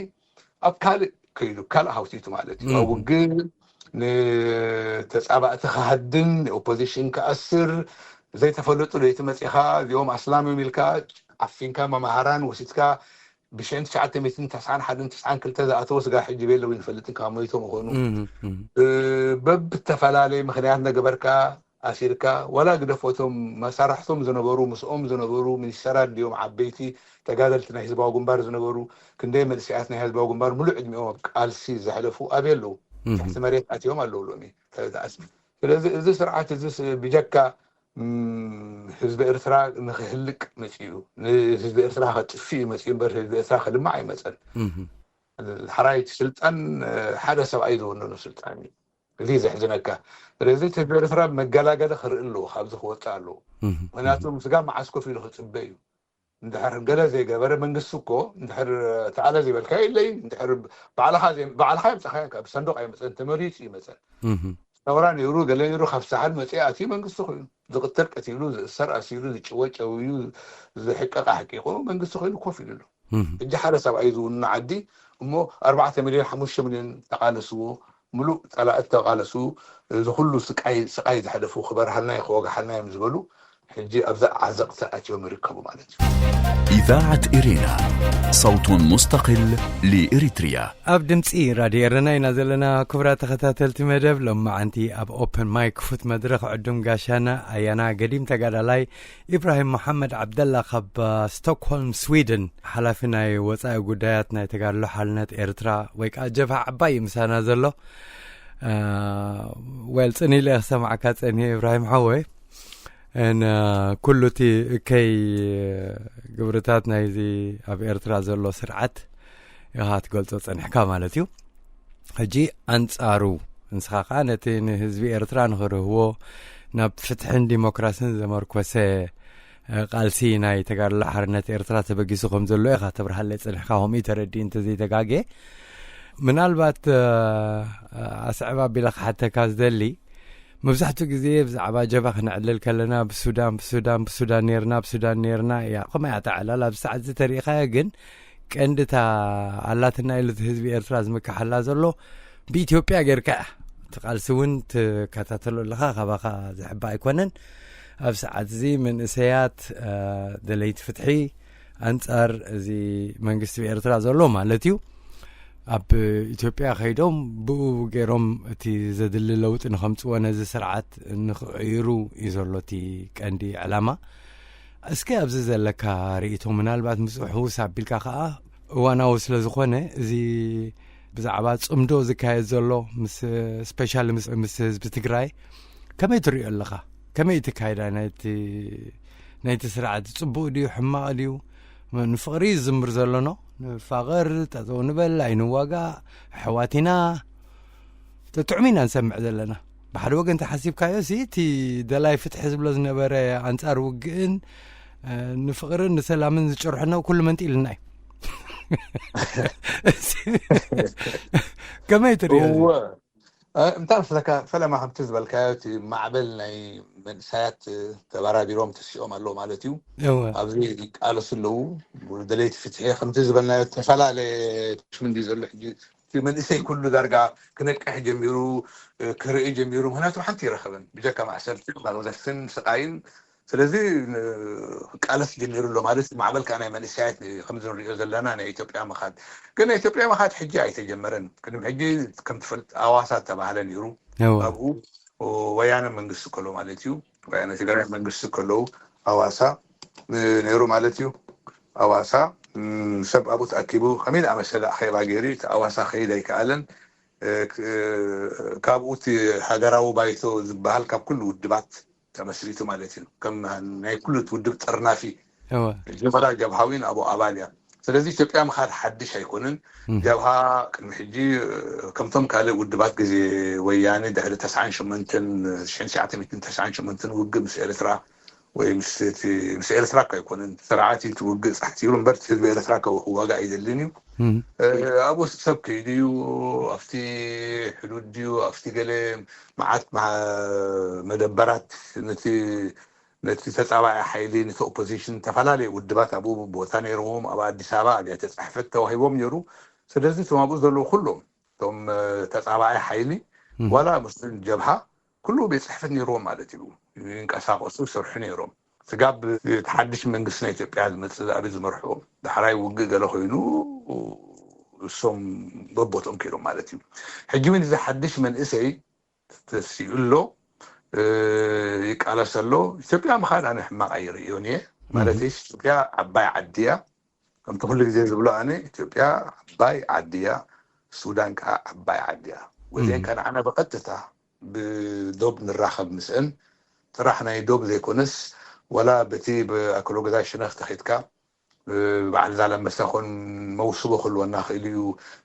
ኣብ ካልእ ከይዱ፣ ካልእ ሃውቲቱ ማለት እዩ። ኣብ ውግእ ንተጻባእቲ ክሃድን ንኦፖዚሽን ክኣስር፣ ዘይተፈለጡ ለይቲ መጺኻ እዚኦም ኣስላም እዮም ኢልካ ዓፊንካ መማህራን ወሲድካ ብሽሕን ትሽዓተ ሚእትን ተስዓን ሓደን ተስዓን ክልተ ዝኣተወ ስጋ ሕጂ ቤለዊ ንፈልጥን ካብ ሞይቶም ምኾኑ በብተፈላለየ ምኽንያት ነገበርካ ኣሲርካ ዋላ ግደፎቶም መሳርሕቶም ዝነበሩ ምስኦም ዝነበሩ ሚኒስተራት ድዮም ዓበይቲ ተጋደልቲ ናይ ህዝባዊ ግንባር ዝነበሩ ክንደይ መንእሰያት ናይ ህዝባዊ ግንባር ሙሉእ ዕድሚኦም ኣብ ቃልሲ ዘሕለፉ ኣበይ ኣለዉ? ትሕቲ መሬት ኣትዮም ኣለዉ ሎሚ ተኣስ ስለዚ እዚ ስርዓት እዚ ብጀካ ህዝቢ ኤርትራ ንክህልቅ መፅኡ ንህዝቢ ኤርትራ ከጥፍእ እዩ መፅኡ እምበር ህዝቢ ኤርትራ ክልማዕ ኣይመፀን። ሓራይቲ ስልጣን ሓደ ሰብኣይ ዝወነኑ ስልጣን እዩ። እዚ ዘሕዝነካ ስለዚ ህዝቢ ኤርትራ መገላገለ ክርኢ ኣለዎ ካብዚ ክወፅእ ኣለዎ። ምክንያቱ ስጋ መዓስ ኮፍ ኢሉ ክፅበ እዩ። እንድሕር ገለ ዘይገበረ መንግስቲ እኮ እንድሕር ተኣለ ዘይበልካ የለይ እንድሕር ባዕልኻ የምፅኻዮ ካብ ሰንዱቅ ኣይመፀን ተመሪፁ ይመፀን ሰውራ ነይሩ ገለ ነይሩ ካብ ሳሕል መፅኡ ኣትዩ መንግስቲ ኮይኑ ዝቅተል ቀቲሉ ዝእሰር ኣሲሩ ዝጭወ ጨውዩ ዝሕቀቅ ኣሕቂቁ መንግስቲ ኮይኑ ኮፍ ኢሉ ኣሎ። ሕጂ ሓደ ሰብኣይ ዝውንኖ ዓዲ እሞ ኣርባዕተ ሚልዮን ሓሙሽተ ሚልዮን ተቃለስዎ ሙሉእ ፀላእቲ ተቃለሱ እዚ ኩሉ ስቃይ ስቃይ ዘሕለፉ ክበርሃልና ክወግሓልና እዮም ዝበሉ ሕጂ ኣብዚ ዓዘቕቲ ኣትዮም ይርከቡ ማለት እዩ። إذاعة إرينا صوت مستقل لإريتريا ኣብ ድምፂ ራድዮ ኤረና ኢና ዘለና። ክቡራት ተኸታተልቲ መደብ ሎማዓንቲ ኣብ ኦፕን ማይክ ክፉት መድረኽ ዕዱም ጋሻና ኣያና ገዲም ተጋዳላይ ኢብራሂም መሓመድ ዓብደላ ካብ ስቶክሆልም ስዊድን ሓላፊ ናይ ወፃኢ ጉዳያት ናይ ተጋድሎ ሓልነት ኤርትራ ወይ ከዓ ጀብሃ ዓባይ እዩ ምሳና ዘሎ። ወል ፅን ኢለ ክሰማዕካ ፀኒየ ኢብራሂም ሓወይ ን ኩሉ እቲ እከይ ግብርታት ናይዚ ኣብ ኤርትራ ዘሎ ስርዓት ኢኻ ትገልጾ ጸኒሕካ ማለት እዩ። ሕጂ ኣንጻሩ ንስኻ ከኣ ነቲ ንህዝቢ ኤርትራ ንኽርህዎ ናብ ፍትሕን ዲሞክራስን ዘመርኮሰ ቃልሲ ናይ ተጋድሎ ሓርነት ኤርትራ ተበጊሱ ከም ዘሎ ኢኻ ተብርሃለይ ጸኒሕካ። ከምኡ ተረዲእ እንተዘይተጋጌ ምናልባት ኣስዕብ ኣቢለ ክሓተካ ዝደሊ መብዛሕትኡ ግዜ ብዛዕባ ጀባ ክነዕልል ከለና ብሱዳን ብሱዳን ብሱዳን ነርና ብሱዳን ነርና እያ። ከመይ ኣተዓላል ኣብዚ ሰዓት እዚ ተሪኢኻዮ ግን ቀንድታ ኣላትና ኢሉ ህዝቢ ኤርትራ ዝምክሓላ ዘሎ ብኢትዮጵያ ጌርካ እያ። እቲ ቃልሲ እውን ትከታተሎ ኣለኻ ካባኻ ዝሕባ ኣይኮነን። ኣብ ሰዓት እዚ መንእሰያት ደለይቲ ፍትሒ ኣንጻር እዚ መንግስቲ ብኤርትራ ዘሎ ማለት እዩ ኣብ ኢትዮጵያ ከይዶም ብኡ ገይሮም እቲ ዘድሊ ለውጢ ንኸምፅዎ ነዚ ስርዓት ንክቕይሩ እዩ ዘሎ እቲ ቀንዲ ዕላማ። እስከ ኣብዚ ዘለካ ርእይቶ ምናልባት ምስኡ ሕውስ ኣቢልካ ከዓ እዋናዊ ስለ ዝኾነ እዚ ብዛዕባ ፅምዶ ዝካየድ ዘሎ ምስ ስፔሻሊ ምስ ህዝቢ ትግራይ ከመይ ትሪኦ ኣለኻ? ከመይ እቲ ካይዳ ናይቲ ናይቲ ስርዓት ፅቡቅ ድዩ ሕማቅ ድዩ? ንፍቅሪ ዝዝምር ዘሎ ኖ ንፋቀር ጠጠው ንበል ኣይንዋጋእ ኣሕዋት ኢና ጥዑም ኢና ንሰምዕ ዘለና። ብሓደ ወገን ተሓሲብካዮ ሲ እቲ ደላይ ፍትሒ ዝብሎ ዝነበረ ኣንፃር ውግእን ንፍቅርን ንሰላምን ዝጭርሖ ኩሉ መንጢልና እዩ። ከመይ ትሪኦ? እንታይ መስለካ ፈለማ ከምቲ ዝበልካዮ እቲ ማዕበል ናይ መንእሰያት ተባራቢሮም ተሲኦም ኣለዉ ማለት እዩ። ኣብዚ ይቃለሱ ኣለዉ ደለይቲ ፍትሒ ከምቲ ዝበልናዮ ዝተፈላለየ ሽም እንዲ ዘሎ ሕጂ እቲ መንእሰይ ኩሉ ዳርጋ ክነቅሕ ጀሚሩ ክርኢ ጀሚሩ ምክንያቱ ሓንቲ ይረኸብን ብጀካ ማእሰርቲ ማግዘፍትን ስቃይን ስለዚ ክቃለስ ጀሚሩ ኣሎ ማለት ማዕበል ከዓ ናይ መንእሰያት ከምዚ ንሪኦ ዘለና ናይ ኢትዮጵያ ምኻድ ግን ናይ ኢትዮጵያ ምኻድ ሕጂ ኣይተጀመረን ቅድሚ ሕጂ ከም ትፈልጥ ኣዋሳ ዝተባህለ ነይሩ ኣብኡ ወያነ መንግስቲ ከሎ ማለት እዩ ወያነ ትግራይ መንግስቲ ከለዉ ኣዋሳ ነይሩ ማለት እዩ ኣዋሳ ሰብ ኣብኡ ተኣኪቡ ከመይ ዝኣመሰለ ኣኼባ ገይሩ እቲ ኣዋሳ ከይድ ኣይከኣለን ካብኡ እቲ ሃገራዊ ባይቶ ዝበሃል ካብ ኩሉ ውድባት ተመስሪቱ ማለት እዩ ከም ናይ ኩሉ ውድብ ጠርናፊ ጀመራ ጀብሃዊን ኣብኡ ኣባል እያ ስለዚ ኢትዮጵያ ምኻድ ሓድሽ ኣይኮንን ጀብሃ ቅድሚ ሕጂ ከምቶም ካልእ ውድባት ግዜ ወያነ ድሕሪ ተስዓን ሸመንተን ሽሕን ትሽዓተ ሚእትን ተስዓን ሸመንተን ውግእ ምስ ኤርትራ ወይ ምስ እቲ ምስ ኤርትራ እኳ ኣይኮነን፣ ስርዓት እዩ እቲ ውግእ ጻሕቲ ይብሉ እምበር፣ ህዝቢ ኤርትራ ከ ክዋጋእ ኣይደልን እዩ። ኣብኡ ሰብ ከይዱ እዩ፣ ኣብቲ ሕዱድ ድዩ ኣብቲ ገለ፣ መዓት መደበራት ነቲ ነቲ ተጻባኢ ሓይሊ፣ ነቲ ኦፖዚሽን፣ ዝተፈላለዩ ውድባት ኣብኡ ቦታ ነይርዎም። ኣብ ኣዲስ ኣበባ ኣብያተ ጽሕፈት ተዋሂቦም ነይሩ። ስለዚ እቶም ኣብኡ ዘለዉ ኩሎም እቶም ተጻባኢ ሓይሊ፣ ዋላ ምስሉን ጀብሃ፣ ኩሉ ቤት ጽሕፈት ነይርዎም ማለት እዩ። ይንቀሳቐሱ ይሰርሑ ነይሮም። ስጋብ እቲ ሓድሽ መንግስቲ ናይ ኢትዮጵያ ዝመፅእ፣ ኣብ ዝመርሕዎ፣ ዳሕራይ ውግእ ገለ ኮይኑ እሶም በቦቶም ከይዶም ማለት እዩ። ሕጂ እውን እዚ ሓድሽ መንእሰይ ተሲኡ ኣሎ፣ ይቃለስ ኣሎ። ኢትዮጵያ ምኻድ ኣነ ሕማቕ ኣይርእዮን እየ። ማለት ኢትዮጵያ ዓባይ ዓዲ እያ። ከምቲ ኩሉ ግዜ ዝብሎ ኣነ፣ ኢትዮጵያ ዓባይ ዓዲ እያ፣ ሱዳን ከዓ ዓባይ ዓዲ እያ። ወዘን ከነዓና ብቐጥታ ብዶብ ንራኸብ ምስእን ጥራሕ ናይ ዶብ ዘይኮነስ፣ ወላ በቲ ብኣክሎ ገዛ ሽነኽ ተኺድካ በዓል ዛላንበሳ ኮን መውስቦ ክህልወና ክእል እዩ።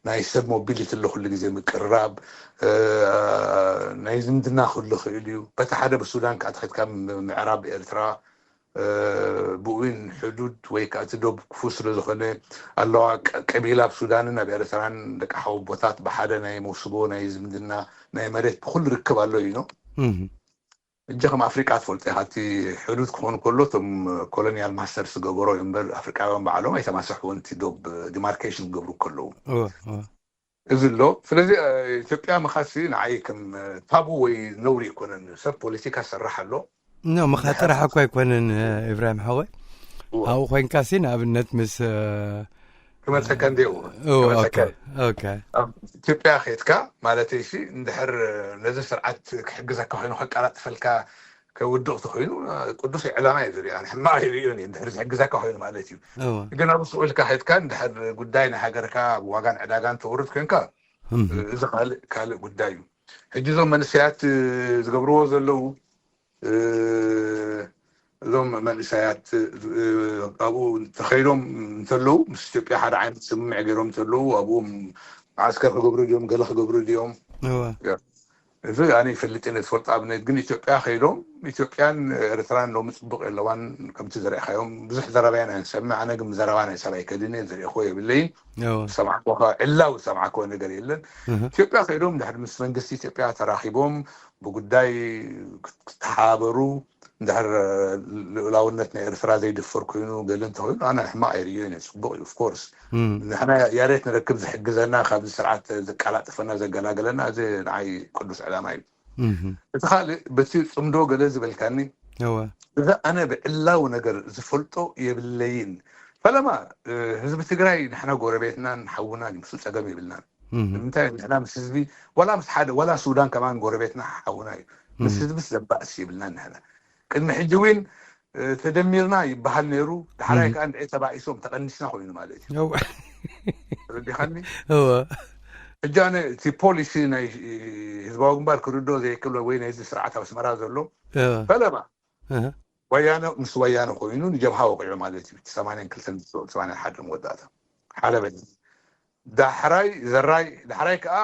ናይ ሰብ ሞቢሊቲ ኣሎ፣ ኩሉ ግዜ ምቅርራብ፣ ናይ ዝምድና ክህሉ ክእል እዩ። በቲ ሓደ ብሱዳን ከዓ ተኺድካ ምዕራብ ኤርትራ፣ ብኡን ሕዱድ ወይ ከዓ እቲ ዶብ ክፉት ስለ ዝኾነ ኣለዋ። ቀቢላ ኣብ ሱዳንን ኣብ ኤርትራን ደቂ ሓወቦታት ብሓደ ናይ መውስቦ፣ ናይ ዝምድና፣ ናይ መሬት ብኩሉ ርክብ ኣሎ እዩ። እጂ ከም ኣፍሪቃ ትፈልጦ ኢኻ፣ እቲ ሕዱድ ክኾን ከሎ እቶም ኮሎኒያል ማስተርስ ዝገበሮ እዩ እምበር ኣፍሪቃውያን ባዕሎም ኣይተማሰሕዎን፣ እቲ ዶብ ዲማርኬሽን ክገብሩ ከለዉ። እዚ ኣሎ። ስለዚ ኢትዮጵያ ምኻሲ ንዓይ ከም ታቡ ወይ ነውሪ ኣይኮነን። ሰብ ፖለቲካ ሰርሕ ኣሎ። ኖ፣ ምኻ ጥራሕ እኮ ኣይኮነን፣ ኢብራሂም ሓወይ። ኣብኡ ኮይንካ ሲ ንኣብነት ምስ ክመልሰካ እንደ ኢትዮጵያ ኬድካ ማለት ሲ፣ እንድሕር ነዚ ስርዓት ክሕግዘካ ኮይኑ፣ ከቀላጥፈልካ፣ ከውድቕ ተኮይኑ፣ ቅዱስ ዕላማ እዩ ዝሪኦ። ሕማቕ ይሪኦ እንድሕር ዝሕግዘካ ኮይኑ ማለት እዩ። ግን ኣብ ሱቕ ኢልካ ኬድካ እንድሕር ጉዳይ ናይ ሃገርካ ኣብ ዋጋን ዕዳጋን ተውርድ ኮንካ፣ እዚ ካልእ ካልእ ጉዳይ እዩ። ሕጂ እዞም መንእሰያት ዝገብርዎ ዘለዉ፣ እዞም መንእሰያት ኣብኡ ተኸይዶም እንተለዉ፣ ምስ ኢትዮጵያ ሓደ ዓይነት ስምምዕ ገይሮም እንተለዉ፣ ኣብኡ ማዓስከር ክገብሩ ድዮም፣ ገለ ክገብሩ ድዮም? እዚ ኣነ ይፈልጥ እየ፣ ትፈልጦ ኣብነት። ግን ኢትዮጵያ ከይዶም፣ ኢትዮጵያን ኤርትራን ሎሚ ጽቡቕ የለዋን። ከምቲ ዘርኢኻዮም ብዙሕ ዘረባያን ኣንሰምዕ። ኣነ ግን ብዘረባ ናይ ሰብ ኣይከድን እየ፣ ዘርኢኽዎ የብለይን። ዝሰማዕክዎ፣ ዕላዊ ዝሰማዕክዎ ነገር የለን። ኢትዮጵያ ከይዶም ድሕሪ ምስ መንግስቲ ኢትዮጵያ ተራኺቦም ብጉዳይ ክተሓባበሩ፣ እንድሕር ልኡላውነት ናይ ኤርትራ ዘይድፈር ኮይኑ ገለ እንተኮይኑ፣ ኣነ ሕማቕ ኣይርእዮን እየ። ጽቡቕ እዩ፣ ኦፍኮርስ። ንሕና ያሬት ንረክብ፣ ዝሕግዘና፣ ካብዚ ስርዓት ዘቀላጥፈና፣ ዘገላገለና፣ እዚ ንዓይ ቅዱስ ዕላማ እዩ። እቲ ካልእ በቲ ጽምዶ ገለ ዝበልካኒ፣ እዚ ኣነ ብዕላዊ ነገር ዝፈልጦ የብለይን። ፈለማ ህዝቢ ትግራይ ንሕና ጎረቤትናን ሓውናን እዩ፣ ምስኡ ጸገም የብልናን። ንምንታይ ንሕና ምስ ህዝቢ፣ ዋላ ምስ ሓደ፣ ዋላ ሱዳን ከማን ጎረቤትና ሓውና እዩ። ምስ ህዝቢ ዘባእስ የብልናን ንሕና። ቅድሚ ሕጂ እውን ተደሚርና ይበሃል ነይሩ። ዳሕራይ ከዓ እንድዒ ተባኢሶም ተቐኒስና ኮይኑ ማለት እዩ። ረዲኻኒ? ሕጂ ኣነ እቲ ፖሊሲ ናይ ህዝባዊ ግንባር ክርዶ ዘይክል ወይ ናይዚ ስርዓት ኣብ ኣስመራ ዘሎ ፈለማ ወያነ ምስ ወያነ ኮይኑ ንጀብሃ ወቂዑ ማለት እዩ። ሰማንያን ክልተን ሰማንያን ሓደን መወዳእታ ሓለበ። ዳሕራይ ዘራይ ዳሕራይ ከዓ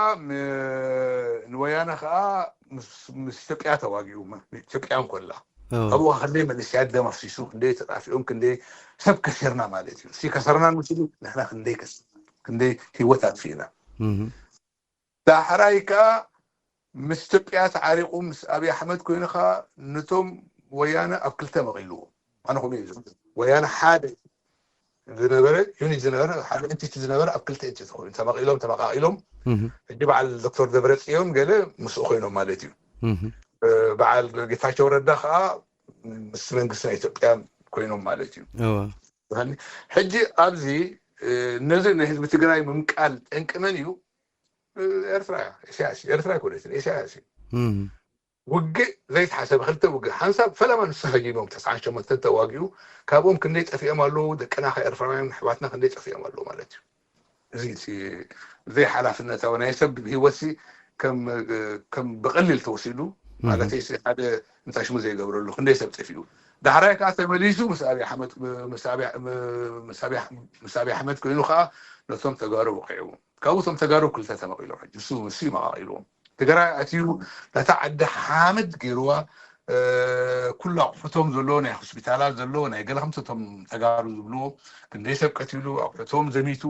ንወያነ ከዓ ምስ ኢትዮጵያ ተዋጊኡ፣ ኢትዮጵያ እንኮላ ኣብኡ ክንደይ መንእሰያት ደም ኣፍሲሱ፣ ክንደይ ተጣፊኦም፣ ክንደይ ሰብ ከሲርና ማለት እዩ። ሲ ከሰርና ንስሉ ንሕና ክንደይ ከስ ክንደይ ህይወት ኣጥፊእና። ዳሕራይ ከዓ ምስ ኢትዮጵያ ተዓሪቑ ምስ ኣብይ ኣሕመድ ኮይኑ ከዓ ነቶም ወያነ ኣብ ክልተ መቒልዎ። ኣነ ከምኡ እዩ ዝብል። ወያነ ሓደ ዝነበረ ዩኒት ዝነበረ ሓደ ኤንቲቲ ዝነበረ ኣብ ክልተ ኤንቲቲ ኮይኑ ተመቒሎም ተመቃቒሎም። ሕጂ በዓል ዶክተር ደብረፅዮን ገለ ምስኡ ኮይኖም ማለት እዩ። በዓል ጌታቸው ረዳ ከዓ ምስ መንግስቲ ናይ ኢትዮጵያ ኮይኖም ማለት እዩ። ሕጂ ኣብዚ ነዚ ንህዝቢ ትግራይ ምምቃል ጠንቂ መን እዩ? ኤርትራ እያ። ኢሳያስ እዩ። ኤርትራ ኣይኮነትን፣ ኢሳያስ እዩ። ውግእ ዘይተሓሰበ ክልተ ውግእ ሓንሳብ ፈለማ ንሱ ሃጊሞም ተስዓን ሸሞንተን ተዋጊኡ ካብኦም ክንደይ ጠፊኦም ኣለዉ፣ ደቅና ከ ኤርትራውያን ኣሕዋትና ክንደይ ጠፊኦም ኣለዉ ማለት እዩ። እዚ እቲ ዘይሓላፍነታዊ ናይ ሰብ ህይወት ሲ ከም ከም ብቐሊል ተወሲዱ ማለት ሲ ሓደ እንታይ ሽሙ ዘይገብረሉ ክንደይ ሰብ ጠፊኡ። ዳሕራይ ከዓ ተመሊሱ ምስ ኣብይ ኣሕመድ ምስ ኣብይ ምስ ኣብይ ምስ ኣብይ ኣሕመድ ኮይኑ ከዓ ነቶም ተጋሩ ወቂዕዎም። ካብኡ እቶም ተጋሩ ክልተ ተመቒሎም ሕጂ እሱ እሱ እዩ መቓቒልዎም። ትግራይ ኣትዩ ነታ ዓዲ ሓመድ ገይርዋ ኩሉ ኣቑሑቶም ዘለዎ ናይ ሆስፒታላት ዘለዎ ናይ ገለ ከምቶም ተጋሩ ዝብልዎ ክንደይ ሰብ ቀቲሉ ኣቑሑቶም ዘሚቱ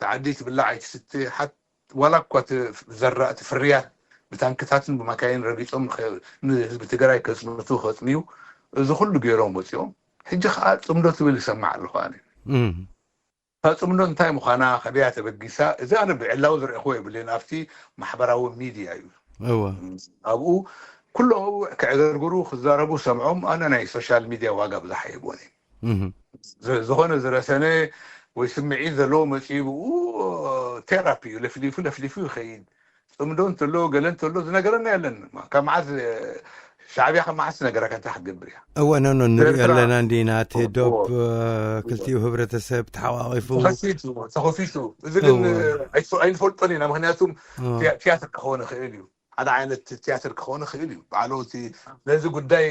ተዓዲ ትብላዕ ኣይትስተ ሓት ዋላ እኳ ዘራእቲ ፍርያት ብታንክታትን ብማካይን ረጊፆም ንህዝቢ ትግራይ ከፅንቱ ከፅንዩ እዚ ኩሉ ገይሮም ወፂኦም ሕጂ ከዓ ፅምዶ ትብል ይሰማዕ ኣለኹ ኣነ። እታ ፅምዶ እንታይ ምዃና ከበያ ተበጊሳ እዚ ኣነ ብዕላዊ ዝረእኽዎ የብለይን ኣብቲ ማሕበራዊ ሚድያ እዩ። ኣብኡ ኩሎም ክዕገርግሩ ክዛረቡ ሰምዖም ኣነ ናይ ሶሻል ሚድያ ዋጋ ብዙሕ ኣይህቦን እየ። ዝኾነ ዝረሰነ ወይ ስምዒት ዘለዎ መፅኡ ብኡ ቴራፒ እዩ ለፍሊፉ ለፍሊፉ ይኸይድ። ፅምዶ እንተሎ ገለ እንተሎ ዝነገረና የለን። ካብ መዓዝ ሻዕብያ ካብ መዓዝ ነገራ ከንታ ክትገብር እያ። እወ ነኖ ንሪኦ ኣለና እንዲና እቲ ዶብ ክልቲኡ ህብረተሰብ ተሓቋቂፉ ተኸፊቱ እዚ ግን ኣይንፈልጦን ኢና። ምክንያቱም ቲያትር ክኸውን ይኽእል እዩ። ሓደ ዓይነት ቲያትር ክኸውን ይኽእል እዩ። ባዕሉ እቲ ነዚ ጉዳይ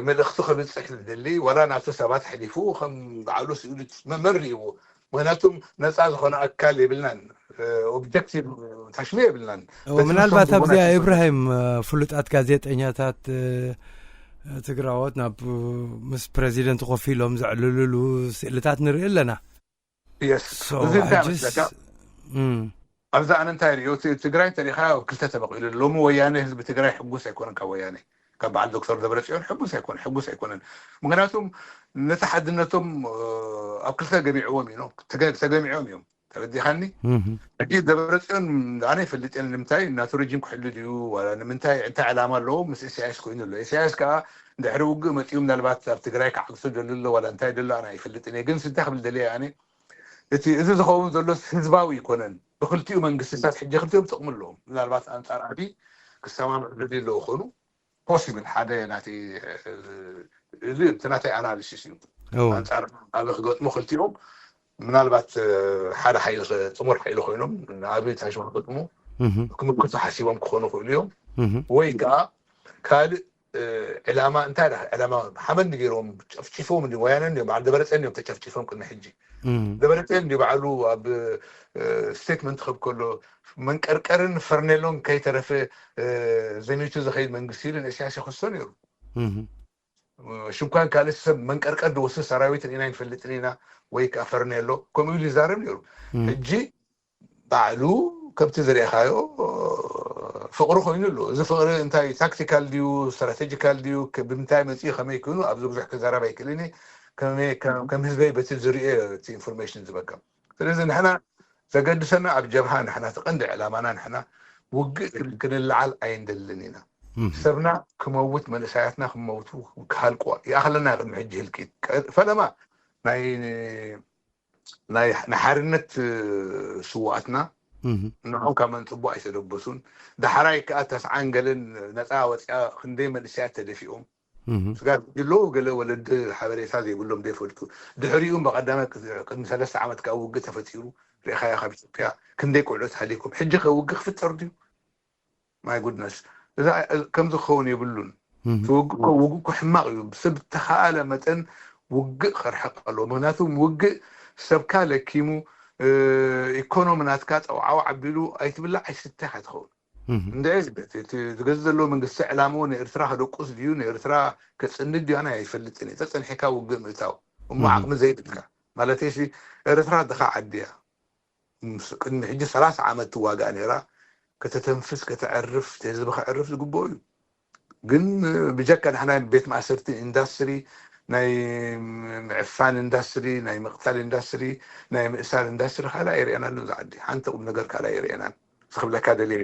መልእኽቲ ከብፅሕ ዝደሊ ዋላ ናብቲ ሰባት ኣሕሊፉ ከም ባዕሉ ስእሉ መን ርእይዎ? ምክንያቱም ነፃ ዝኾነ ኣካል የብልናን። ኦብጀክቲቭ ታሽሙ የብልናን። ምናልባት ኣብዚኣ ኢብራሂም ፍሉጣት ጋዜጠኛታት ትግራዎት ናብ ምስ ፕረዚደንት ኮፍ ኢሎም ዘዕልልሉ ስእልታት ንርኢ ኣለና። ኣብዚ ኣነ እንታይ ሪኦ ትግራይ እንተሪኢኻ ክልተ ተመቂሉ ሎሚ ወያነ ህዝቢ ትግራይ ሕጉስ ኣይኮነን ካብ ወያነ ካብ በዓል ዶክተር ደብረፅዮን ሕጉስ ኣይኮነ ሕጉስ ኣይኮነን። ምክንያቱም ነቲ ሓድነቶም ኣብ ክልተ ገሚዕዎም እዩ ተገሚዖም እዮም። ተረዲኻኒ? ሕጂ ደብረፅዮን ኣነ ይፈልጥ እየ ንምንታይ ናቱ ረጂም ክሕሉ ድዩ ዋላ ንምንታይ እንታይ ዕላማ ኣለዎ ምስ ኢሳያስ ኮይኑ ኣሎ። ኢሳያስ ከዓ ድሕሪ ውግእ መፂኡ ምናልባት ኣብ ትግራይ ክዓግሶ ደሉ ኣሎ ዋላ እንታይ ደሎ ኣነ ኣይፈልጥን እየ። ግን ስንታይ ክብል ደልየ ኣነ እቲ እዚ ዝኸውን ዘሎ ህዝባዊ ይኮነን ብክልቲኡ መንግስትታት ሕጂ ክልቲኦም ጥቕሚ ኣለዎም ምናልባት ኣንፃር ኣቢ ክሰማምዑ ደልዩ ኣለዉ ይኾኑ ፖሲብል ሓደ ናተይ እዚ እቲ ናተይ ኣናሊሲስ እዩ። ኣንፃር ኣቢ ክገጥሙ ክልቲኦም ምናልባት ሓደ ሓይሊ ጥሙር ሓይሊ ኮይኖም ንኣቢ ታሽማ ክገጥሙ ክምክቱ ሓሲቦም ክኾኑ ይኽእሉ እዮም። ወይ ከዓ ካልእ ዕላማ እንታይ ዳ ዕላማ ሓመድ ገይሮም ጨፍጭፎም ወያነ እዮም በዓል ደበረፀን እዮም ተጨፍጭፎም ቅድሚ ሕጂ። ደበረፀን እንዲ በዓሉ ኣብ ስቴትመንት ክብ ከሎ መንቀርቀርን ፈርኔሎን ከይተረፈ ዘሚቱ ዝኸይድ መንግስቲ ኢሉ ንእስያስ ይኸሶ ነይሩ። ሽንኳን ካልእ ሰብ መንቀርቀር ዝወስድ ሰራዊትን ኢና ይንፈልጥን ኢና ወይ ከዓ ፈርኔሎ ከምኡ ኢሉ ይዛረብ ነይሩ። ሕጂ ባዕሉ ከምቲ ዝሪእኻዮ ፍቕሪ ኮይኑ ኣሎ። እዚ ፍቕሪ እንታይ ታክቲካል ድዩ ስትራቴጂካል ድዩ ብምንታይ መፅኡ ከመይ ኮይኑ ኣብዚ ብዙሕ ክዛረብ ኣይክእልን እየ። ከም ህዝበይ በቲ ዝሪኦ እቲ ኢንፎርሜሽን ዝበካ ስለዚ ንሕና ዘገድሰና ኣብ ጀብሃ ንሕና እቲ ቀንዲ ዕላማና ንሕና ውግእ ክንለዓል ኣይንደልን ኢና። ሰብና ክመውት መንእሳያትና ክመውቱ ክሃልቁ ይኣኽለና ቅድሚ ሕጂ ህልቂት ፈለማ ናይ ናይ ሓርነት ስውኣትና ንዖም ካብ መንፅቦ ኣይተደበሱን። ዳሕራይ ከዓ ተስዓን ገለን ነፃ ወፅያ ክንደይ መንእሰያት ተደፊኦም ስጋት ኣለዉ ገለ ወለዲ ሓበሬታ ዘይብሎም ዘይፈልጡ ድሕሪኡ ብቀዳማይ ቅድሚ ሰለስተ ዓመት ከዓ ውግእ ተፈጢሩ ሪኢኻዮ ካብ ኢትዮጵያ ክንደይ ቆልዑት ሃሊኮም ሕጂ ከ ውግእ ክፍጠር ድዩ ማይ ጉድነስ እዛ ከምዚ ክኸውን የብሉን ትውግእ ውግእ ሕማቕ እዩ ሰብ ተኸኣለ መጠን ውግእ ክርሕቕ ኣለዎ ምክንያቱ ውግእ ሰብካ ለኪሙ ኢኮኖሚ ናትካ ፀውዓው ዓቢሉ ኣይትብላዕ ኣይስተ ኢኻ ትኸውን እንድዒ እቲ ዝገዝ ዘለዎ መንግስቲ ዕላምኡ ንኤርትራ ከደቁስ ድዩ ንኤርትራ ከፅንድ ድዩ ኣነ ኣይፈልጥን እየ ተፀንሒካ ውግእ ምእታው እሞ ዓቕሚ ዘይብልካ ማለት ሲ ኤርትራ ድኻ ዓዲ እያ ቅድሚ ሕጂ ሰላሳ ዓመት ትዋጋእ ነይራ ከተተንፍስ ከተዕርፍ ህዝቢ ከዕርፍ ዝግብኦ እዩ ግን ብጀካ ንሕና ቤት ማእሰርቲ ኢንዳስትሪ ናይ ምዕፋን ኢንዳስትሪ ናይ ምቕታል ኢንዳስትሪ ናይ ምእሳር ኢንዳስትሪ ካልኣ የርእየናሉ እዚ ዓዲ ሓንቲ ቁም ነገር ካልኣ የርእየናን ክብለካ ደልየ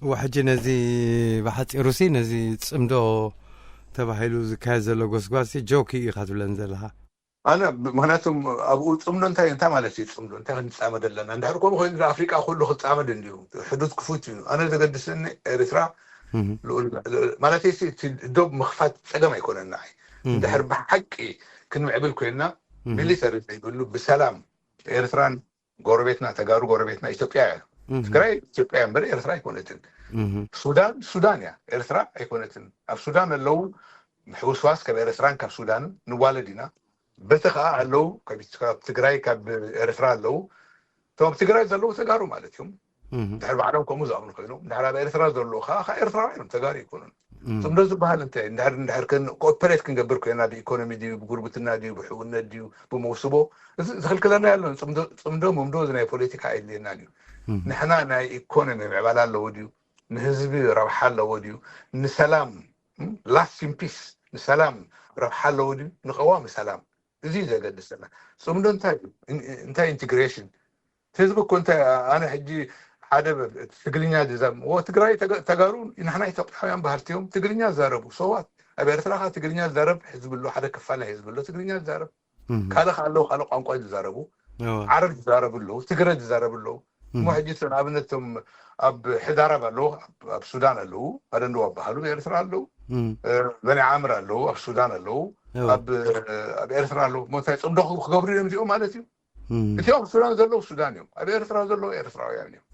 እዋ ሕጂ ነዚ ብሓፂሩ ሲ ነዚ ፅምዶ ተባሂሉ ዝካየድ ዘሎ ጎስጓስ ሲ ጆክ እዩ ኢኻ ትብለን ዘለኻ ኣነ ምክንያቱ ኣብኡ ፅምዶ እንታይ እንታይ ማለት እዩ ፅምዶ እንታይ ክንፃመድ ኣለና እንድሕር ከምኡ ኮይኑ ኣፍሪቃ ኩሉ ክፃመድ እንድዩ ሕዱድ ክፉት እዩ ኣነ ዘገድስኒ ኤርትራ ማለት ሲ ዶብ ምክፋት ፀገም ኣይኮነን ንዓይ እንድሕር ብሓቂ ክንምዕብል ኮይንና ሚሊተሪ ዘይብሉ ብሰላም ኤርትራን ጎረቤትና ተጋሩ ጎረቤትና ኢትዮጵያ እያ ትግራይ ኢትዮጵያ እምበር ኤርትራ ኣይኮነትን ሱዳን ሱዳን እያ ኤርትራ ኣይኮነትን ኣብ ሱዳን ኣለዉ ምሕውስዋስ ካብ ኤርትራን ካብ ሱዳንን ንዋለድ ኢና በቲ ከዓ ኣለዉ ካብ ትግራይ ካብ ኤርትራ ኣለዉ እቶም ኣብ ትግራይ ዘለዉ ተጋሩ ማለት እዮም ድሕር ባዕሎም ከምኡ ዝኣምኑ ኮይኖም ድሕር ኣብ ኤርትራ ዘለዉ ከዓ ኤርትራውያን እዮም ተጋሩ ይኮኑን ጽምዶ ዝበሃል እንታይ? እንድሕር እንድሕር ከን ኮኦፐሬት ክንገብር ኮይና፣ ብኢኮኖሚ ድዩ፣ ብጉርብትና ድዩ፣ ብሕውነት ድዩ፣ ብመውስቦ፣ እዚ ዝኽልክለና ያለን። ጽምዶ ምምዶ እዚ ናይ ፖለቲካ ኣየድልየናን እዩ። ንሕና ናይ ኢኮኖሚ ምዕባላ ኣለዎ ድዩ፣ ንህዝቢ ረብሓ ኣለዎ ድዩ፣ ንሰላም፣ ላስቲንግ ፒስ፣ ንሰላም ረብሓ ኣለዎ ድዩ፣ ንቀዋሚ ሰላም፣ እዚ እዩ ዘገድሰና። ጽምዶ እንታይ እዩ? እንታይ ኢንቴግሬሽን? ህዝቢ እኮ እንታይ፣ ኣነ ሕጂ ሓደ ትግርኛ ዝዛረብ ትግራይ፣ ተጋሩ ንሕና ኢትዮጵያውያን ባህርቲ እዮም። ትግርኛ ዝዛረቡ ሰባት ኣብ ኤርትራ ከ ትግርኛ ዝዛረብ ህዝቢ ኣሎ፣ ሓደ ክፋል ናይ ህዝቢ ኣሎ ትግርኛ ዝዛረብ። ካልእ ከ ኣለዉ፣ ካልእ ቋንቋ ዝዛረቡ፣ ዓረብ ዝዛረቡ ኣለዉ፣ ትግረ ዝዛረቡ ኣለዉ። እሞ ሕጂ ንኣብነት እቶም ኣብ ሕዳራብ ኣለዉ፣ ኣብ ሱዳን ኣለዉ፣ ኣደንደው ኣባሃሉ ኤርትራ ኣለዉ፣ በኒ ዓምር ኣለዉ፣ ኣብ ሱዳን ኣለዉ፣ ኣብ ኤርትራ ኣለዉ። እሞ እንታይ ጽምዶ ክገብሩ እዮም እዚኦም ማለት እዩ? እቲኦም ሱዳን ዘለዉ ሱዳን እዮም፣ ኣብ ኤርትራ ዘለዉ ኤርትራውያን እዮም።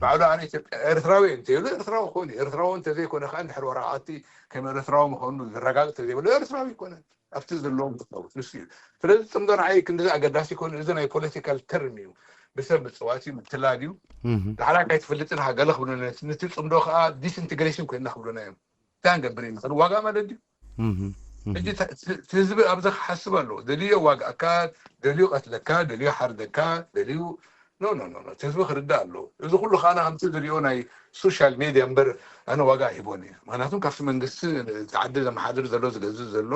ባዕሉ ኣነ ኢትዮጵያ ኤርትራዊ እንተይሉ ኤርትራዊ ክኾን እዩ። ኤርትራዊ እንተዘይኮነ ከዓ እንድሕር ወረቃቅቲ ከም ኤርትራዊ ምዃኑ ዝረጋግጥ ተዘይብሉ ኤርትራዊ ይኮነን። ኣብቲ ዘለዎም ዝኸውን ንሱ እዩ። ስለዚ ጽምዶ ንዓይ ክንዲ ኣገዳሲ ይኮን። እዚ ናይ ፖለቲካል ተርም እዩ። ብሰብ ምጽዋት እዩ፣ ምትላል እዩ። ዳሕራ ካይትፈልጥን ሃገለ ክብሉና፣ ነቲ ጽምዶ ከዓ ዲስኢንቴግሬሽን ኮይና ክብሉና እዮም። እንታይ ንገብር ኢና? ክንዋጋ ማለት ድዩ? ሕጂ ህዝቢ ኣብዚ ክሓስብ ኣለዎ። ደልዩ የዋግኣካ፣ ደልዩ ቀትለካ፣ ደልዩ ሓርደካ፣ ደልዩ ኖ ኖ ኖ ኖ፣ እቲ ህዝቢ ክርዳእ ኣለዎ። እዚ ኩሉ ከዓ ከምቲ ዝሪኦ ናይ ሶሻል ሜድያ እምበር ኣነ ዋጋ ሂቦን እዩ። ምክንያቱም ካብቲ መንግስቲ እቲ ዓዲ ዘመሓድር ዘሎ ዝገዝእ ዘሎ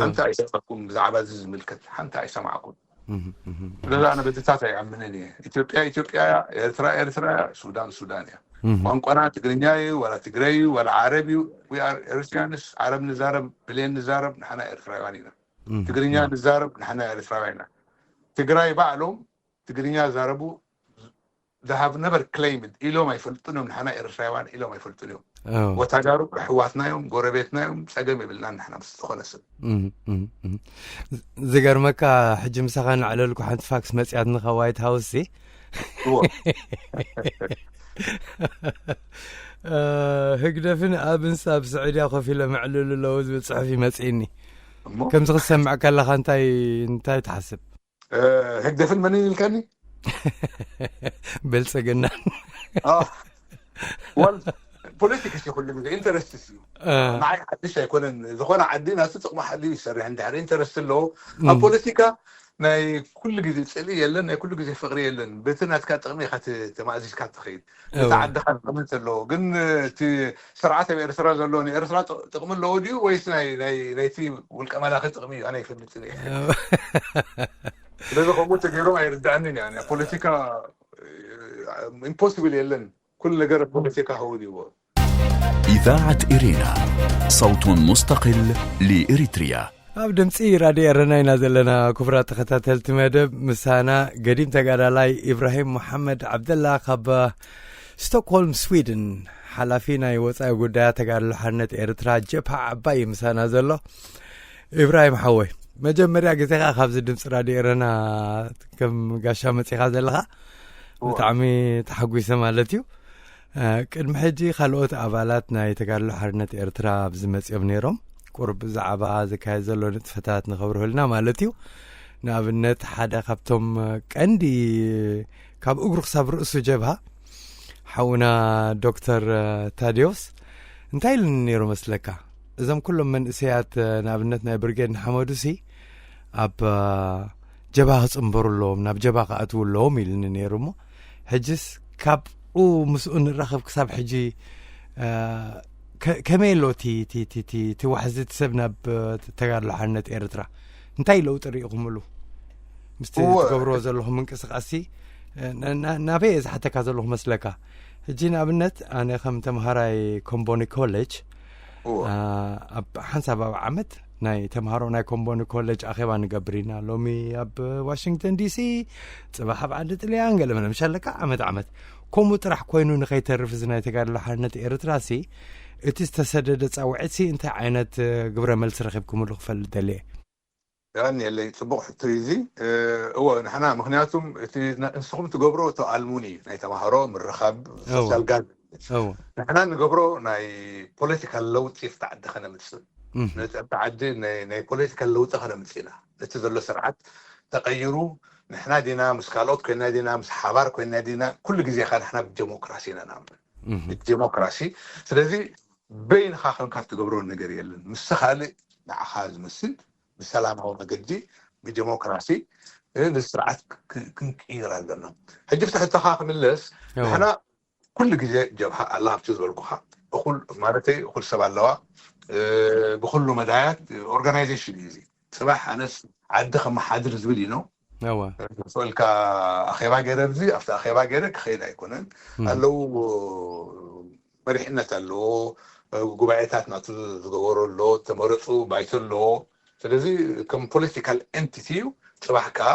ሓንቲ ኣይሰማዕኩም፣ ብዛዕባ እዚ ዝምልከት ሓንቲ ኣይሰማዕኩም። ስለዚ ኣነ በድታት ኣይኣምንን እየ። ኢትዮጵያ ኢትዮጵያ እያ፣ ኤርትራ ኤርትራ እያ፣ ሱዳን ሱዳን እያ። ቋንቋና ትግርኛ እዩ፣ ዋላ ትግረ እዩ፣ ዋላ ዓረብ እዩ። ኤርትራንስ ዓረብ ንዛረብ፣ ብሌን ንዛረብ፣ ንሓና ኤርትራውያን ኢና። ትግርኛ ንዛረብ፣ ንሓና ኤርትራውያን ኢና። ትግራይ ባዕሎም ትግርኛ ዛረቡ፣ they have never claimed ኢሎም ኣይፈልጡን እዮም። ንሓና ኤርትራውያን ኢሎም ኣይፈልጡን እዮም። ወታጋሩ ኣሕዋትና እዮም፣ ጎረቤትና እዮም። ጸገም የብልናን ንሕና ምስ ዝኾነ ሰብ። ዝገርመካ፣ ሕጂ ምሳኻ እናዕለልኩ ሓንቲ ፋክስ መጽያትኒ ካብ ዋይት ሃውስ ሲ ህግደፍን ኣብንስ ኣብ ስዑድያ ኮፍ ኢሎም የዕልሉ ኣለዉ ዝብል ጽሑፍ ይመጽእኒ። ከምዚ ክትሰምዕ ከለኻ እንታይ እንታይ ትሓስብ? ህግደፍን መንን ኢልካኒ? ብልጽግና። ፖለቲክስ እዩ፣ ኩሉ ግዜ ኢንተረስትስ እዩ። ንዓይ ሓድሽ ኣይኮነን። ዝኾነ ዓዲ ናቱ ጥቕሚ ሓልዩ ይሰርሕ። እንድሕር ኢንተረስት ኣለዎ ኣብ ፖለቲካ ናይ ኩሉ ግዜ ጽልኢ የለን፣ ናይ ኩሉ ግዜ ፍቕሪ የለን። በቲ ናትካ ጥቕሚ ኢኻ ተማእዚዝካ ትኸይድ። እቲ ዓድኻ ጥቕሚ ኣለዎ። ግን እቲ ስርዓት ኣብ ኤርትራ ዘሎ ንኤርትራ ጥቕሚ ኣለዎ ድዩ ወይስ ናይቲ ውልቀ መላኺ ጥቕሚ እዩ? ኣነ ኣይፈልጥን እየ። ስለዚ ከምኡ ተገይሮም ኣይርድኣንን እያ። ፖለቲካ ኢምፖስብል የለን። ኩሉ ነገር ፖለቲካ ክኸውን ይዎ። إذاعة إرينا، صوت مستقل لإريتريا. ኣብ ድምፂ ራድዮ ኤረና ኢና ዘለና። ክቡራት ተኸታተልቲ መደብ፣ ምሳና ገዲም ተጋዳላይ ኢብራሂም መሓመድ ዓብደላ ካብ ስቶክሆልም ስዊድን፣ ሓላፊ ናይ ወፃኢ ጉዳያት ተጋድሎ ሓርነት ኤርትራ ጀብሃ ዓባይ እዩ ምሳና ዘሎ። ኢብራሂም ሓወይ፣ መጀመርያ ግዜኻ ካብዚ ድምፂ ራድዮ ኤረና ከም ጋሻ መፂኻ ዘለኻ ብጣዕሚ ተሓጒሰ ማለት እዩ። ቅድሚ ሕጂ ካልኦት ኣባላት ናይ ተጋድሎ ሓርነት ኤርትራ ኣብዚ መፂኦም ነይሮም። ቁሩብ ብዛዕባ ዝካየድ ዘሎ ንጥፈታት ንኸብርሁልና ማለት እዩ። ንኣብነት ሓደ ካብቶም ቀንዲ ካብ እግሩ ክሳብ ርእሱ ጀብሃ ሓውና ዶክተር ታዲዮስ እንታይ ኢሉኒ ነይሩ መስለካ? እዞም ኩሎም መንእሰያት ንኣብነት ናይ ብርጌድ ንሓመዱሲ ኣብ ጀብሃ ክጽንበሩ ኣለዎም፣ ናብ ጀብሃ ክኣትዉ ኣለዎም ኢሉኒ ነይሩ። እሞ ሕጅስ ካብኡ ምስኡ ንራኸብ ክሳብ ሕጂ ከመይ ኣሎ እቲ ዋሕዚ እቲ ሰብ ናብ ተጋድሎ ሓርነት ኤርትራ? እንታይ ለውጢ ርኢኹምሉ? ምስቲ ትገብርዎ ዘለኹም ምንቅስቃስሲ ናበይ እየ ዝሓተካ ዘለኹ መስለካ? ሕጂ ንኣብነት ኣነ ከም ተምሃራይ ኮምቦኒ ኮሌጅ ኣብ ሓንሳብ ኣብ ዓመት ናይ ተምሃሮ ናይ ኮምቦኒ ኮሌጅ ኣኼባ ንገብር ኢና። ሎሚ ኣብ ዋሽንግተን ዲሲ፣ ጽባሕ ኣብ ዓዲ ጥልያን ገለ መለ ምሽ ኣለካ። ዓመት ዓመት ከምኡ ጥራሕ ኮይኑ ንኸይተርፍ እዚ ናይ ተጋድሎ ሓርነት ኤርትራ ሲ እቲ ዝተሰደደ ጻውዒት ሲ እንታይ ዓይነት ግብረ መልሲ ረኺብኩምሉ ክፈልጥ ደልየ። ያኔለይ ጽቡቕ ሕቶ እዩ እዚ። እወ ንሕና ምክንያቱም እቲ ንስኹም ትገብሮ ተኣልሙኒ ናይ ተምሃሮ ምርኻብ ሶሻል ጋር ንሕና ንገብሮ ናይ ፖለቲካል ለውጢ ፍቲ ዓዲ ከነምጽእ ነቲ ዓዲ ናይ ፖለቲካል ለውጢ ከነምጽእ ኢና። እቲ ዘሎ ስርዓት ተቐይሩ ንሕና ዲና ምስ ካልኦት ኮይና ዲና ምስ ሓባር ኮይና ዲና ኩሉ ግዜ ካ ንሕና ብዴሞክራሲ ኢና ንኣምን። ብዴሞክራሲ ስለዚ በይንኻ ከምካ ትገብሮ ነገር የለን። ምስ ካልእ ንዓኻ ዝመስል ብሰላማዊ መገዲ ብዲሞክራሲ ንስርዓት ክንቅይር ኣለና። ሕጂ ፍትሕተኻ ክምለስ ንሕና ኩሉ ግዜ ጀብሃ ኣላ ኣብቲ ዝበልኩኻ እኩል ማለተይ እኩል ሰብ ኣለዋ። ብኩሉ መዳያት ኦርጋናይዜሽን እዩ። ፅባሕ ኣነስ ዓዲ ከመሓድር ዝብል እዩ ነው። ክእልካ ኣኼባ ገይረ ኣብዚ ኣብቲ ኣኼባ ገይረ ክኸይድ ኣይኮነን። ኣለዉ መሪሕነት ኣለዎ። ጉባኤታት ናቱ ዝገበሮ ኣሎ፣ ተመረፁ ባይቶ ኣለዎ። ስለዚ ከም ፖለቲካል ኤንቲቲ እዩ። ፅባሕ ከዓ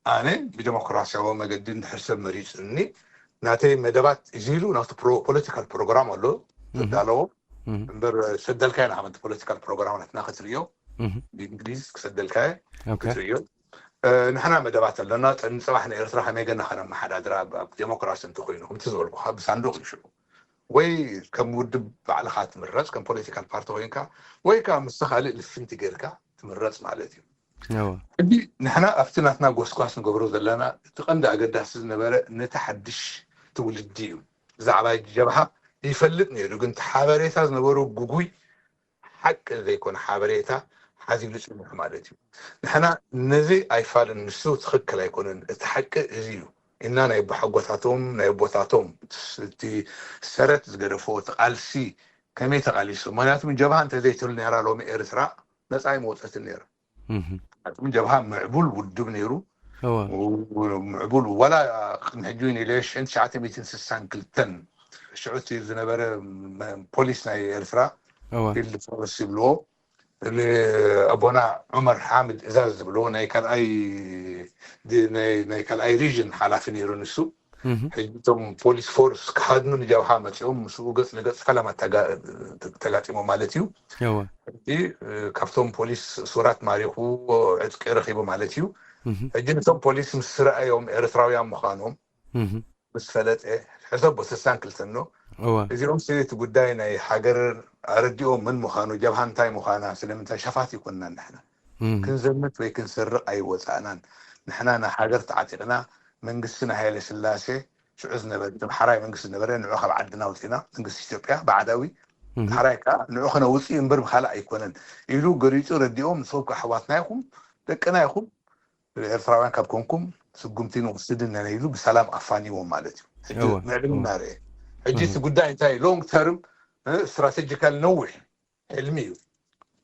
ኣነ ብዲሞክራሲያዊ መገዲ እንድሕር ሰብ መሪፅኒ ናተይ መደባት እዚ ኢሉ ናቱ ፖለቲካል ፕሮግራም ኣሎ ዘዳለዎ። እምበር ሰደልካዮ ንዓመት ፖለቲካል ፕሮግራም ናትና ክትርእዮ ብእንግሊዝ ክሰደልካዮ ክትርእዮ። ንሕና መደባት ኣለና። ንፅባሕ ንኤርትራ ከመይ ገና ከነመሓዳድራ ኣብ ዴሞክራሲ እንተኮይኑ ከምቲ ዝበልኩካ ብሳንዱቅ እዩ ሽዑ ወይ ከም ውድብ ባዕልካ ትምረፅ ከም ፖለቲካል ፓርቲ ኮይንካ ወይ ከዓ ምስ ካልእ ልፍንቲ ጌርካ ትምረፅ ማለት እዩ። ሕጂ ንሕና ኣብቲ ናትና ጎስጓስ ንገብሮ ዘለና እቲ ቀንዲ ኣገዳሲ ዝነበረ ነቲ ሓድሽ ትውልዲ እዩ። ብዛዕባ ጀብሃ ይፈልጥ ነይሩ፣ ግን እቲ ሓበሬታ ዝነበሮ ጉጉይ ሓቂ ዘይኮነ ሓበሬታ ሓዚሉ ፅንሑ ማለት እዩ። ንሕና ነዚ ኣይፋልን፣ ንሱ ትኽክል ኣይኮነን፣ እቲ ሓቂ እዚ እዩ እና ናይ ኣቦሓጎታቶም ናይ ኣቦታቶም እቲ ሰረት ዝገደፎ እቲ ቃልሲ ከመይ ተቃሊሱ? ምክንያቱ ጀብሃ እንተዘይትህሉ ነራ ሎሚ ኤርትራ ነፃ ኣይመወፀትን ነራ። ዓፅሚ ጀብሃ ምዕቡል ውድብ ነይሩ። ምዕቡል ዋላ ቅድሚ ሕጂ እውን ኢለ ሽሕን ትሽዓተ ሚእትን ስሳን ክልተን ሽዑ እቲ ዝነበረ ፖሊስ ናይ ኤርትራ ፊልድ ፎርስ ይብልዎ ንኣቦና ዑመር ሓምድ እዛዝ ዝብልዎ ናይ ካልኣይ ናይ ካልኣይ ሪጅን ሓላፊ ነይሩ ንሱ። ሕጂ እቶም ፖሊስ ፎርስ ክሃድኑ ንጀብሃ መፂኦም ምስኡ ገፅ ንገፅ ፈለማ ተጋጢሞ ማለት እዩ። ሕጂ ካብቶም ፖሊስ ሱራት ማሪኹ ዕጥቂ ረኺቡ ማለት እዩ። ሕጂ ነቶም ፖሊስ ምስ ረኣዮም ኤርትራውያን ምዃኖም ምስ ፈለጠ ሕሰቦ ስሳን ክልተን ኖ እዚኦም ሲ እቲ ጉዳይ ናይ ሃገር ኣረዲኦም ምን ምዃኑ ጀብሃ እንታይ ምዃና ስለምንታይ ሸፋት ይኮንና ንሕና ክንዘምት ወይ ክንሰርቕ ኣይወፃእናን። ንሕና ንሃገር ተዓጢቕና መንግስቲ ናይ ሃይለ ስላሴ ሽዑ ዝነበረ እቲ ሓራይ መንግስቲ ዝነበረ ንዑ ካብ ዓድና ኣውፂና መንግስቲ ኢትዮጵያ ባዕዳዊ ሓራይ ከዓ ንዑ ከነውፅእ እምበር ብካልእ ኣይኮነን ኢሉ ገሪፁ ረዲኦም ንስኹም ኣሕዋትና ኢኹም ደቅና ኢኹም ኤርትራውያን ካብ ኮንኩም ስጉምቲ ንወስድ ኣለና ኢሉ ብሰላም ኣፋኒዎም ማለት እዩ። ሕጂ ምዕብል እናርአ ሕጂ እቲ ጉዳይ እንታይ ሎንግ ተርም ስትራቴጂካል ነዊሕ ሕልሚ እዩ።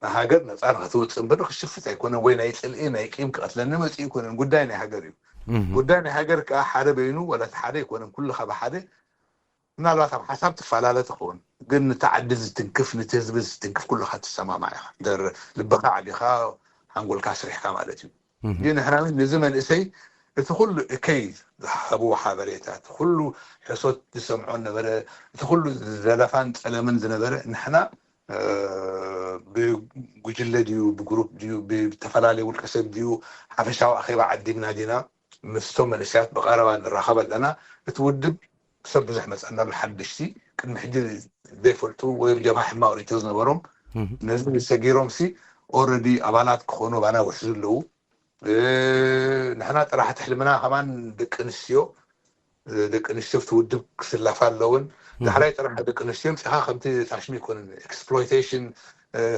ንሃገር ነፃ ንክትውፅእ እምበር ክሽፍት ኣይኮነን ወይ ናይ ፅልኢ ናይ ቂም ክቐትለኒ መፅእ ኣይኮነን። ጉዳይ ናይ ሃገር እዩ። ጉዳይ ናይ ሃገር ከዓ ሓደ በይኑ ወላ እቲ ሓደ ኣይኮነን ኩልካ ብሓደ ምናልባት ኣብ ሓሳብ ትፈላለ ትኸውን ግን ነቲ ዓዲ ዝትንክፍ ነቲ ህዝቢ ዝትንክፍ ኩልካ ትሰማማዕ ኢኻ። ልብኻ ዓቢኻ ሓንጎልካ ኣስሪሕካ ማለት እዩ። ግን ንሕና እውን ነዚ መንእሰይ እቲ ኩሉ እከይ ዝሃብዎ ሓበሬታ እቲ ኩሉ ሕሶት ዝሰምዖ ነበረ እቲ ኩሉ ዘለፋን ፀለምን ዝነበረ ንሕና ብጉጅለ ድዩ ብግሩፕ ድዩ ብተፈላለየ ውልቀ ሰብ ድዩ ሓፈሻዊ ኣኼባ ዓዲምና ዲና ምስቶም መንእሰያት ብቐረባ ንራኸብ ኣለና። እቲ ውድብ ሰብ ብዙሕ መፀና ኣሎ ሓደሽቲ ቅድሚ ሕጂ ዘይፈልጡ ወይ ጀብሃ ሕማቕ ርእይቶ ዝነበሮም ነዚ ሰጊሮም ሲ ኦረዲ ኣባላት ክኾኑ ባና ውሕዙ ኣለዉ። ንሕና ጥራሕ ሕልምና ከማን ደቂ ኣንስትዮ ደቂ ኣንስትዮ ኣብቲ ውድብ ክስለፋ ኣለውን። ዳሕራይ ጥራሕ ደቂ ኣንስትዮ ምፅኻ ከምቲ ታሽሚ ኣይኮነን ኤክስፕሎይቴሽን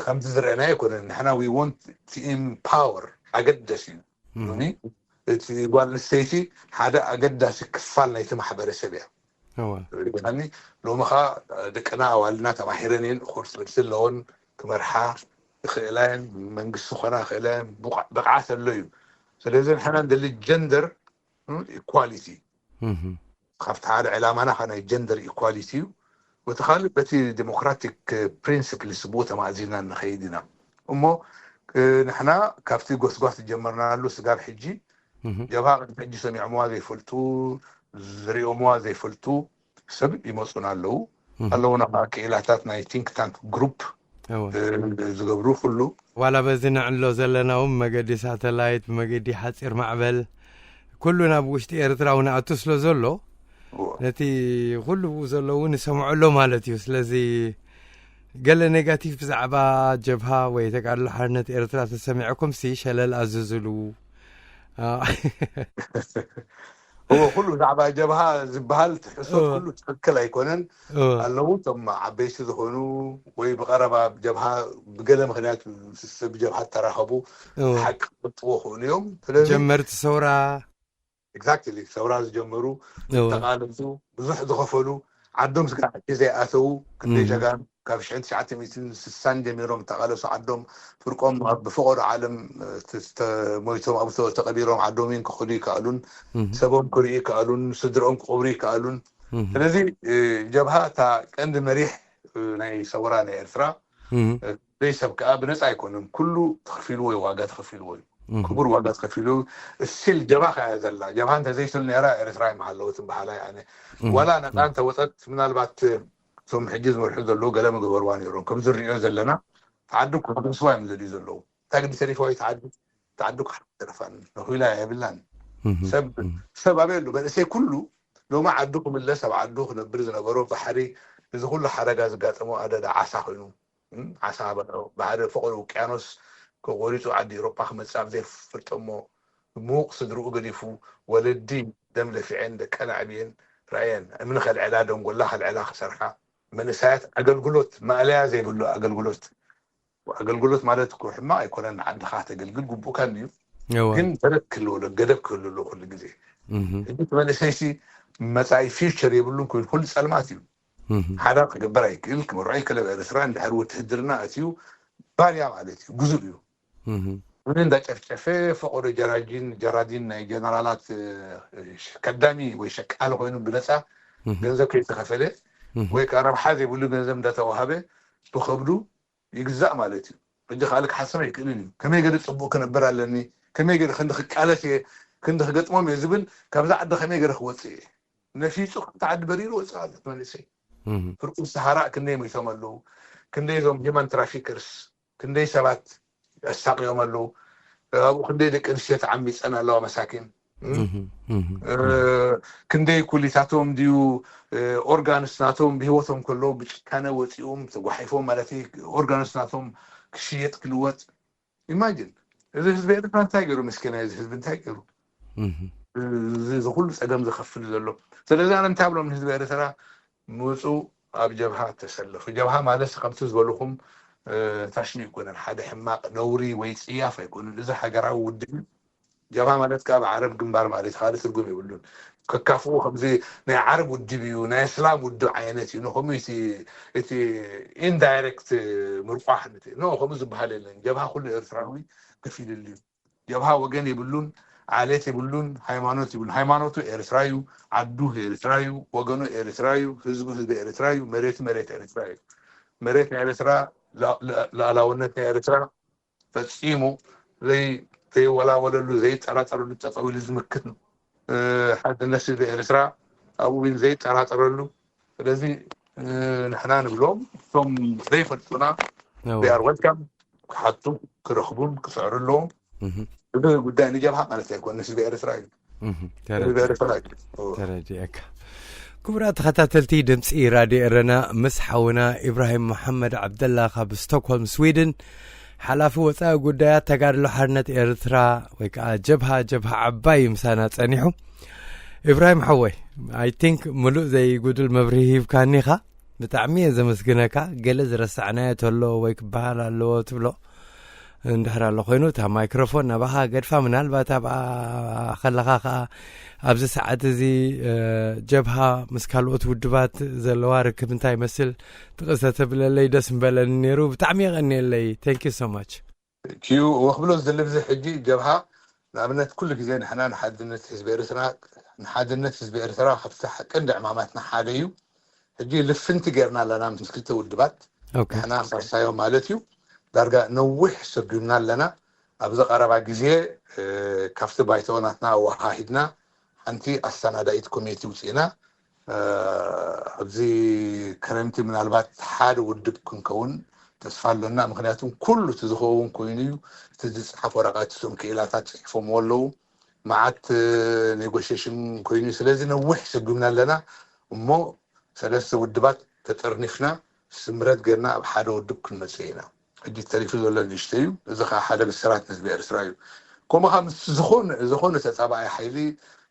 ከምዚ ዝረአና ኣይኮነን። ንሕና we want to empower ኣገደስ እዩ። እቲ ጓል ኣንስተይቲ ሓደ ኣገዳሲ ክፋል ናይቲ ማሕበረሰብ እያ። ሎሚ ከዓ ደቅና ኣዋልና ተማሂረን እየን ኮርስ መልሲ ኣለዎን ክመርሓ ይኽእላ እየን መንግስቲ ኮና ይኽእላ እየን ብቕዓት ኣሎ እዩ። ስለዚ ንሕና ንደሊ ጀንደር ኢኳሊቲ ካብቲ ሓደ ዕላማና ናይ ጀንደር ኢኳሊቲ እዩ። እቲ ካልእ በቲ ዴሞክራቲክ ፕሪንስፕልስ ብኡ ተማእዚና ንኸይድ ኢና እሞ ንሕና ካብቲ ጎስጓስ ዝጀመርናሉ ስጋብ ሕጂ ጀብሃ ቅድሚ ሕጂ ሰሚዖምዋ ዘይፈልጡ ዝሪኦምዋ ዘይፈልጡ ሰብ ይመፁና ኣለዉ። ኣለዉና ከዓ ክኢላታት ናይ ቲንክ ታንክ ግሩፕ ዝገብሩ ኩሉ ዋላ በዚ ንዕሎ ዘለና እውን መገዲ ሳተላይት ብመገዲ ሓፂር ማዕበል ኩሉ ናብ ውሽጢ ኤርትራ እውን ኣቱ ስለ ዘሎ ነቲ ኩሉ ብኡ ዘለዉ ንሰምዖ ኣሎ ማለት እዩ። ስለዚ ገለ ኔጋቲቭ ብዛዕባ ጀብሃ ወይ ተጋድሎ ሓርነት ኤርትራ ተሰሚዕኩም ሲ ሸለል ኣዝዝሉ። እዎ፣ ኩሉ ብዛዕባ ጀብሃ ዝበሃል ትሕሶት እዎ። ኩሉ ትኽክል ኣይኮነን። እዎ። ኣለዉ እቶም ዓበይቲ ዝኾኑ ወይ ብቐረባ ጀብሃ ብገለ ምኽንያት ምስ ሰብ ጀብሃ ተራኸቡ እዎ። ሓቂ ክፈልጥዎ ክእሉ እዮም። ስለዚ ጀመርቲ ሰውራ exactly ሰውራ ዝጀመሩ እዎ። ተቓለሱ ብዙሕ ዝኸፈሉ ዓዶም ስጋዕ ሕጂ ዘይኣተዉ ክንደይ እም። ጀጋኑ ካብ ሽሕን ትሽዓተ ሚእትን ስሳን ጀሚሮም ተቓለሱ ዓዶም ፍርቆም ኣብ ብፈቐዶ ዓለም እ፣ ተ- ተ- ሞይቶም ኣብኡ ተቐቢሮም ዓዶም ክኽዱ ይከኣሉን እም። ሰቦም ክርኢ ይከኣሉን ስድርኦም ክቕብሩ ይከኣሉን። እም። ስለዚ እ፣ ጀብሃ እታ ቀንዲ መሪሕ እ፣ ናይ ሰውራ ናይ ኤርትራ እም። እ፣ ዘይሰብ ከዓ ብነፃ ኣይኮነን። ኩሉ ተኸፊልዎ እዩ፣ ዋጋ ተኸፊልዎ እዩ። እም። ክቡር ዋጋ ተኸፊሉ እስቲል ጀብሃ ከያ ዘላ ጀብሃ እንተዘይትል ነራ ኤርትራ ይመሃለወትን በሃላይ ኣነ እም። ዋላ ነፃ እንተወፀት ምናልባት እቶም ሕጂ ዝመርሑ ዘለዉ ገለ ምገበርዋ ነይሮም ከም ዝርእዮ ዘለና ተዓዲ ክሕስዋ እዮም ዘድዩ ዘለዉ እንታይ ግዲ ተሪፈዋ ተዓዲ ተዓዲ ክሓተረፋን ነኹላ የብላን እም። ሰብ እም። ሰብ ኣበይ ኣሎ መንእሰይ ኩሉ ሎሚ ዓዱ ክምለስ ኣብ ዓዱ ክነብር ዝነበሮ ባሕሪ እዚ ኩሉ ሓደጋ ዝጋጠሞ ኣደዳ ዓሳ ኮይኑ እም፣ ዓሳ በልዖ ብሓደ ፈቐዶ ውቅያኖስ ከቆሪፁ ዓዲ ኤሮጳ ክመፅእ ኣብ ዘይፈልጦ እሞ ምዉቕ ስድርኡ ገዲፉ ወለዲ ደም ለፊዐን ደቀን ኣዕብየን ረኣየን እምኒ ከልዕላ ደንጎላ ከልዕላ ክሰርሓ መንእሳያት ኣገልግሎት ማእለያ ዘይብሉ ኣገልግሎት ኣገልግሎት ማለት እኮ ሕማቕ ኣይኮነን ዓድኻ ተገልግል ግቡእካ እንድዩ እወ። ግን ደረት ክህልዎ ገደብ ክህልሉ ኩሉ ግዜ እህ፣ ሕጂ እቲ መንእሰይሲ መፃኢ ፊውቸር የብሉን ኮይኑ ኩሉ ፀልማት እዩ እህ፣ ሓዳር ክገብር ኣይክእል ክመርዖ ይክእል ኣብ ኤርትራ እንድሕር ውትህድርና ኣትዩ ባርያ ማለት እዩ ግዙእ እዩ እህ፣ ምን እንዳጨፍጨፈ ፈቆዶ ጀራጂን ጀራዲን ናይ ጀነራላት እ፣ ከዳሚ ወይ ሸቃሊ ኮይኑ ብነፃ እህ፣ ገንዘብ ከይተኸፈለ እህ፣ ወይ ከዓ ረብሓ ዘይብሉ ገንዘብ እንዳተዋሃበ ብከብዱ ይግዛእ ማለት እዩ ሕጂ ካልእ ክሓስብ ኣይክእልን እዩ ከመይ ገለ ፅቡቅ ክነብር ኣለኒ ከመይ ገለ ክንዲ ክቃለስ እየ ክንዲ ክገጥሞም እየ ዝብል ካብዛ ዓዲ ከመይ ገለ ክወፅእ እየ ነፊፁ ካብቲ ዓዲ በሪሩ ወፅእ ኣሎ መንእሰይ እህ፣ ፍርቁ ሰሃራ ክንደይ ሞይቶም ኣለዉ ክንደይ እዞም ሂማን ትራፊከርስ ክንደይ ሰባት ኣሳቂዮም ኣለዉ ኣብኡ ክንደይ ደቂ ኣንስትዮ ተዓሚፀን ኣለዋ መሳኪን እህ፣ እህ፣ እ፣ ክንደይ ኩሊታቶም ድዩ እ፣ ኦርጋንስ ናቶም ብሂወቶም ከለዉ ብጭካነ ወፂኦም ተጓሒፎም ማለት እዩ ኦርጋንስ ናቶም ክሽየጥ ክልወጥ ኢማጂን እዚ ህዝቢ ኤርትራ እንታይ ገይሩ ምስኪና እዚ ህዝቢ እንታይ ገይሩ እህ፣ እዚ እዚ ኩሉ ፀገም ዝኸፍል ዘሎ ስለዚ ኣነ እንታይ ብሎም ንህዝቢ ኤርትራ ምፁ ኣብ ጀብሃ ተሰለፉ ጀብሃ ማለት ከምቲ ዝበልኹም እ፣ ታሽሚ ይኮነን ሓደ ሕማቅ ነውሪ ወይ ፅያፍ ኣይኮነን እዚ ሃገራዊ ውድብ ጀብሃ ማለት ከዓ ብዓረብ ግንባር ማለት እዩ ካልእ ትርጉም የብሉን ከካፍኡ ከምዚ ናይ ዓረብ ውድብ እዩ ናይ እስላም ውድብ ዓይነት እዩ ንከምኡ እቲ እቲ ኢንዳይሬክት ምርቋሕ ን ከምኡ ዝበሃል የለን ጀብሃ ኩሉ ኤርትራዊ ከፊልሉ እዩ ጀብሃ ወገን የብሉን ዓሌት የብሉን ሃይማኖት ይብሉ ሃይማኖቱ ኤርትራ እዩ ዓዱ ኤርትራ እዩ ወገኑ ኤርትራ እዩ ህዝቡ ህዝቢ ኤርትራ እዩ መሬቱ መሬት ኤርትራ እዩ መሬት ናይ ኤርትራ ሉኣላውነት ናይ ኤርትራ ፈፂሙ ዘይወላወለሉ ዘይጠራጠረሉ ጠጠው ኢሉ ዝምክት ሓድነት ህዝቢ ኤርትራ ኣብኡ እውን ዘይጠራጠረሉ ስለዚ ንሕና ንብሎም እቶም ዘይፈልጡና ር ወልካም ክሓቱ ክረኽቡን ክስዕሩ ኣለዎም እዚ ጉዳይ ንጀብሃ ማለት ኣይኮን ህዝቢ ኤርትራ እዩ ተረዲአካ ክቡራት ተኸታተልቲ ድምፂ ራድዮ ኤረና ምስ ሓውና ኢብራሂም መሓመድ ዓብደላ ካብ ስቶክሆልም ስዊድን ሓላፊ ወፃኢ ጉዳያት ተጋድሎ ሓርነት ኤርትራ ወይ ከዓ ጀብሃ ጀብሃ ዓባይ እዩ ምሳና ፀኒሑ ኢብራሂም ሓወይ ኣይ ቲንክ ምሉእ ዘይጉድል መብርሂ ሂብካኒ ኢኻ ብጣዕሚ እየ ዘመስግነካ ገለ ዝረሳዕናዮ ተሎ ወይ ክበሃል ኣለዎ ትብሎ እንድሕር ኣሎ ኮይኑ እታ ማይክሮፎን ናባኻ ገድፋ ምናልባት ኣብኣ ከለኻ ከዓ ኣብዚ ሰዓት እዚ ጀብሃ ምስ ካልኦት ውድባት ዘለዋ ርክብ እንታይ ይመስል ጥቕስ ተተብለለይ ደስ ምበለኒ ነይሩ ብጣዕሚ የቐኒየለይ thank you so much ኪዩ ወክብሎ ዝደሊ ብዚ ሕጂ ጀብሃ ንኣብነት ኩሉ ግዜ ንሕና ንሓድነት ህዝቢ ኤርትራ ንሓድነት ህዝቢ ኤርትራ ካብቲ ቀንዲ ዕማማትና ሓደ እዩ ሕጂ ልፍንቲ ጌርና ኣለና ምስ ክልተ ውድባት ንሕና ሳሳዮ ማለት እዩ ዳርጋ ነዊሕ ሰጉምና ኣለና ኣብዚ ቀረባ ግዜ ካብቲ ባይቶ ናትና ኣወሃሂድና ሓንቲ ኣሰናዳኢት ኮሚቴ ውፅእና ኣብዚ ክረምቲ ምናልባት ሓደ ውድብ ክንከውን ተስፋ ኣሎና ምክንያቱ ኩሉ እቲ ዝኸውን ኮይኑ እዩ እቲ ዝፅሓፍ ወረቃት እቶም ክኢላታት ፅሒፎምዎ ኣለዉ መዓት ኔጎሽሽን ኮይኑ ስለዚ ነዊሕ ሰጉምና ኣለና እሞ ሰለስተ ውድባት ተጠርኒፍና ስምረት ገርና ኣብ ሓደ ውድብ ክንመፅእ ኢና ሕጂ ተሪፉ ዘሎ ንእሽተ እዩ እዚ ከዓ ሓደ ብስራት ህዝቢ ኤርትራ እዩ ከምኡ ከዓ ምስ ዝኾነ ተፃባኣይ ሓይሊ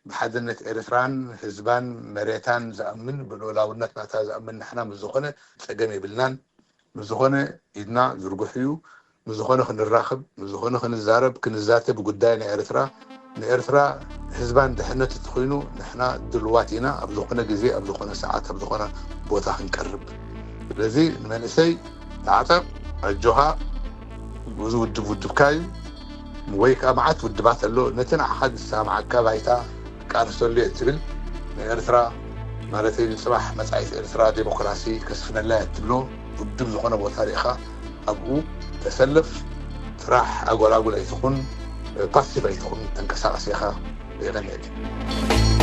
ብሓድነት ኤርትራን ህዝባን መሬታን ዝኣምን፣ ብልኡላውነት ናታ ዝኣምን ንሕና ምስ ዝኾነ ጸገም የብልናን። ምስ ዝኾነ ኢድና ዝርጉሕ እዩ። ምስ ዝኾነ ክንራኸብ፣ ምስ ዝኾነ ክንዛረብ፣ ክንዛተ ብጉዳይ ናይ ኤርትራ፣ ንኤርትራ ህዝባን ድሕነት እንተኾይኑ ንሕና ድልዋት ኢና ኣብ ዝኾነ ግዜ፣ ኣብ ዝኾነ ሰዓት፣ ኣብ ዝኾነ ቦታ ክንቀርብ። ስለዚ ንመንእሰይ ተዓጠቕ፣ ኣጆኻ፣ እዚ ውድብ ውድብካ እዩ። ወይ ከዓ መዓት ውድባት ኣሎ፣ ነቲ ንዓኻ ዝሰማማዓካ ባይታ ቃልሰሉ እየ እትብል፣ ንኤርትራ ማለተይ ንፅባሕ መፃኢት ኤርትራ ዴሞክራሲ ከስፍነላ እየ እትብሎ ውድብ ዝኾነ ቦታ ርኢኻ ኣብኡ ተሰለፍ። ጥራሕ ኣጎላጉል ኣይትኹን፣ ፓሲቭ ኣይትኹን፣ ተንቀሳቐስ ኢኻ። የቐንየለይ።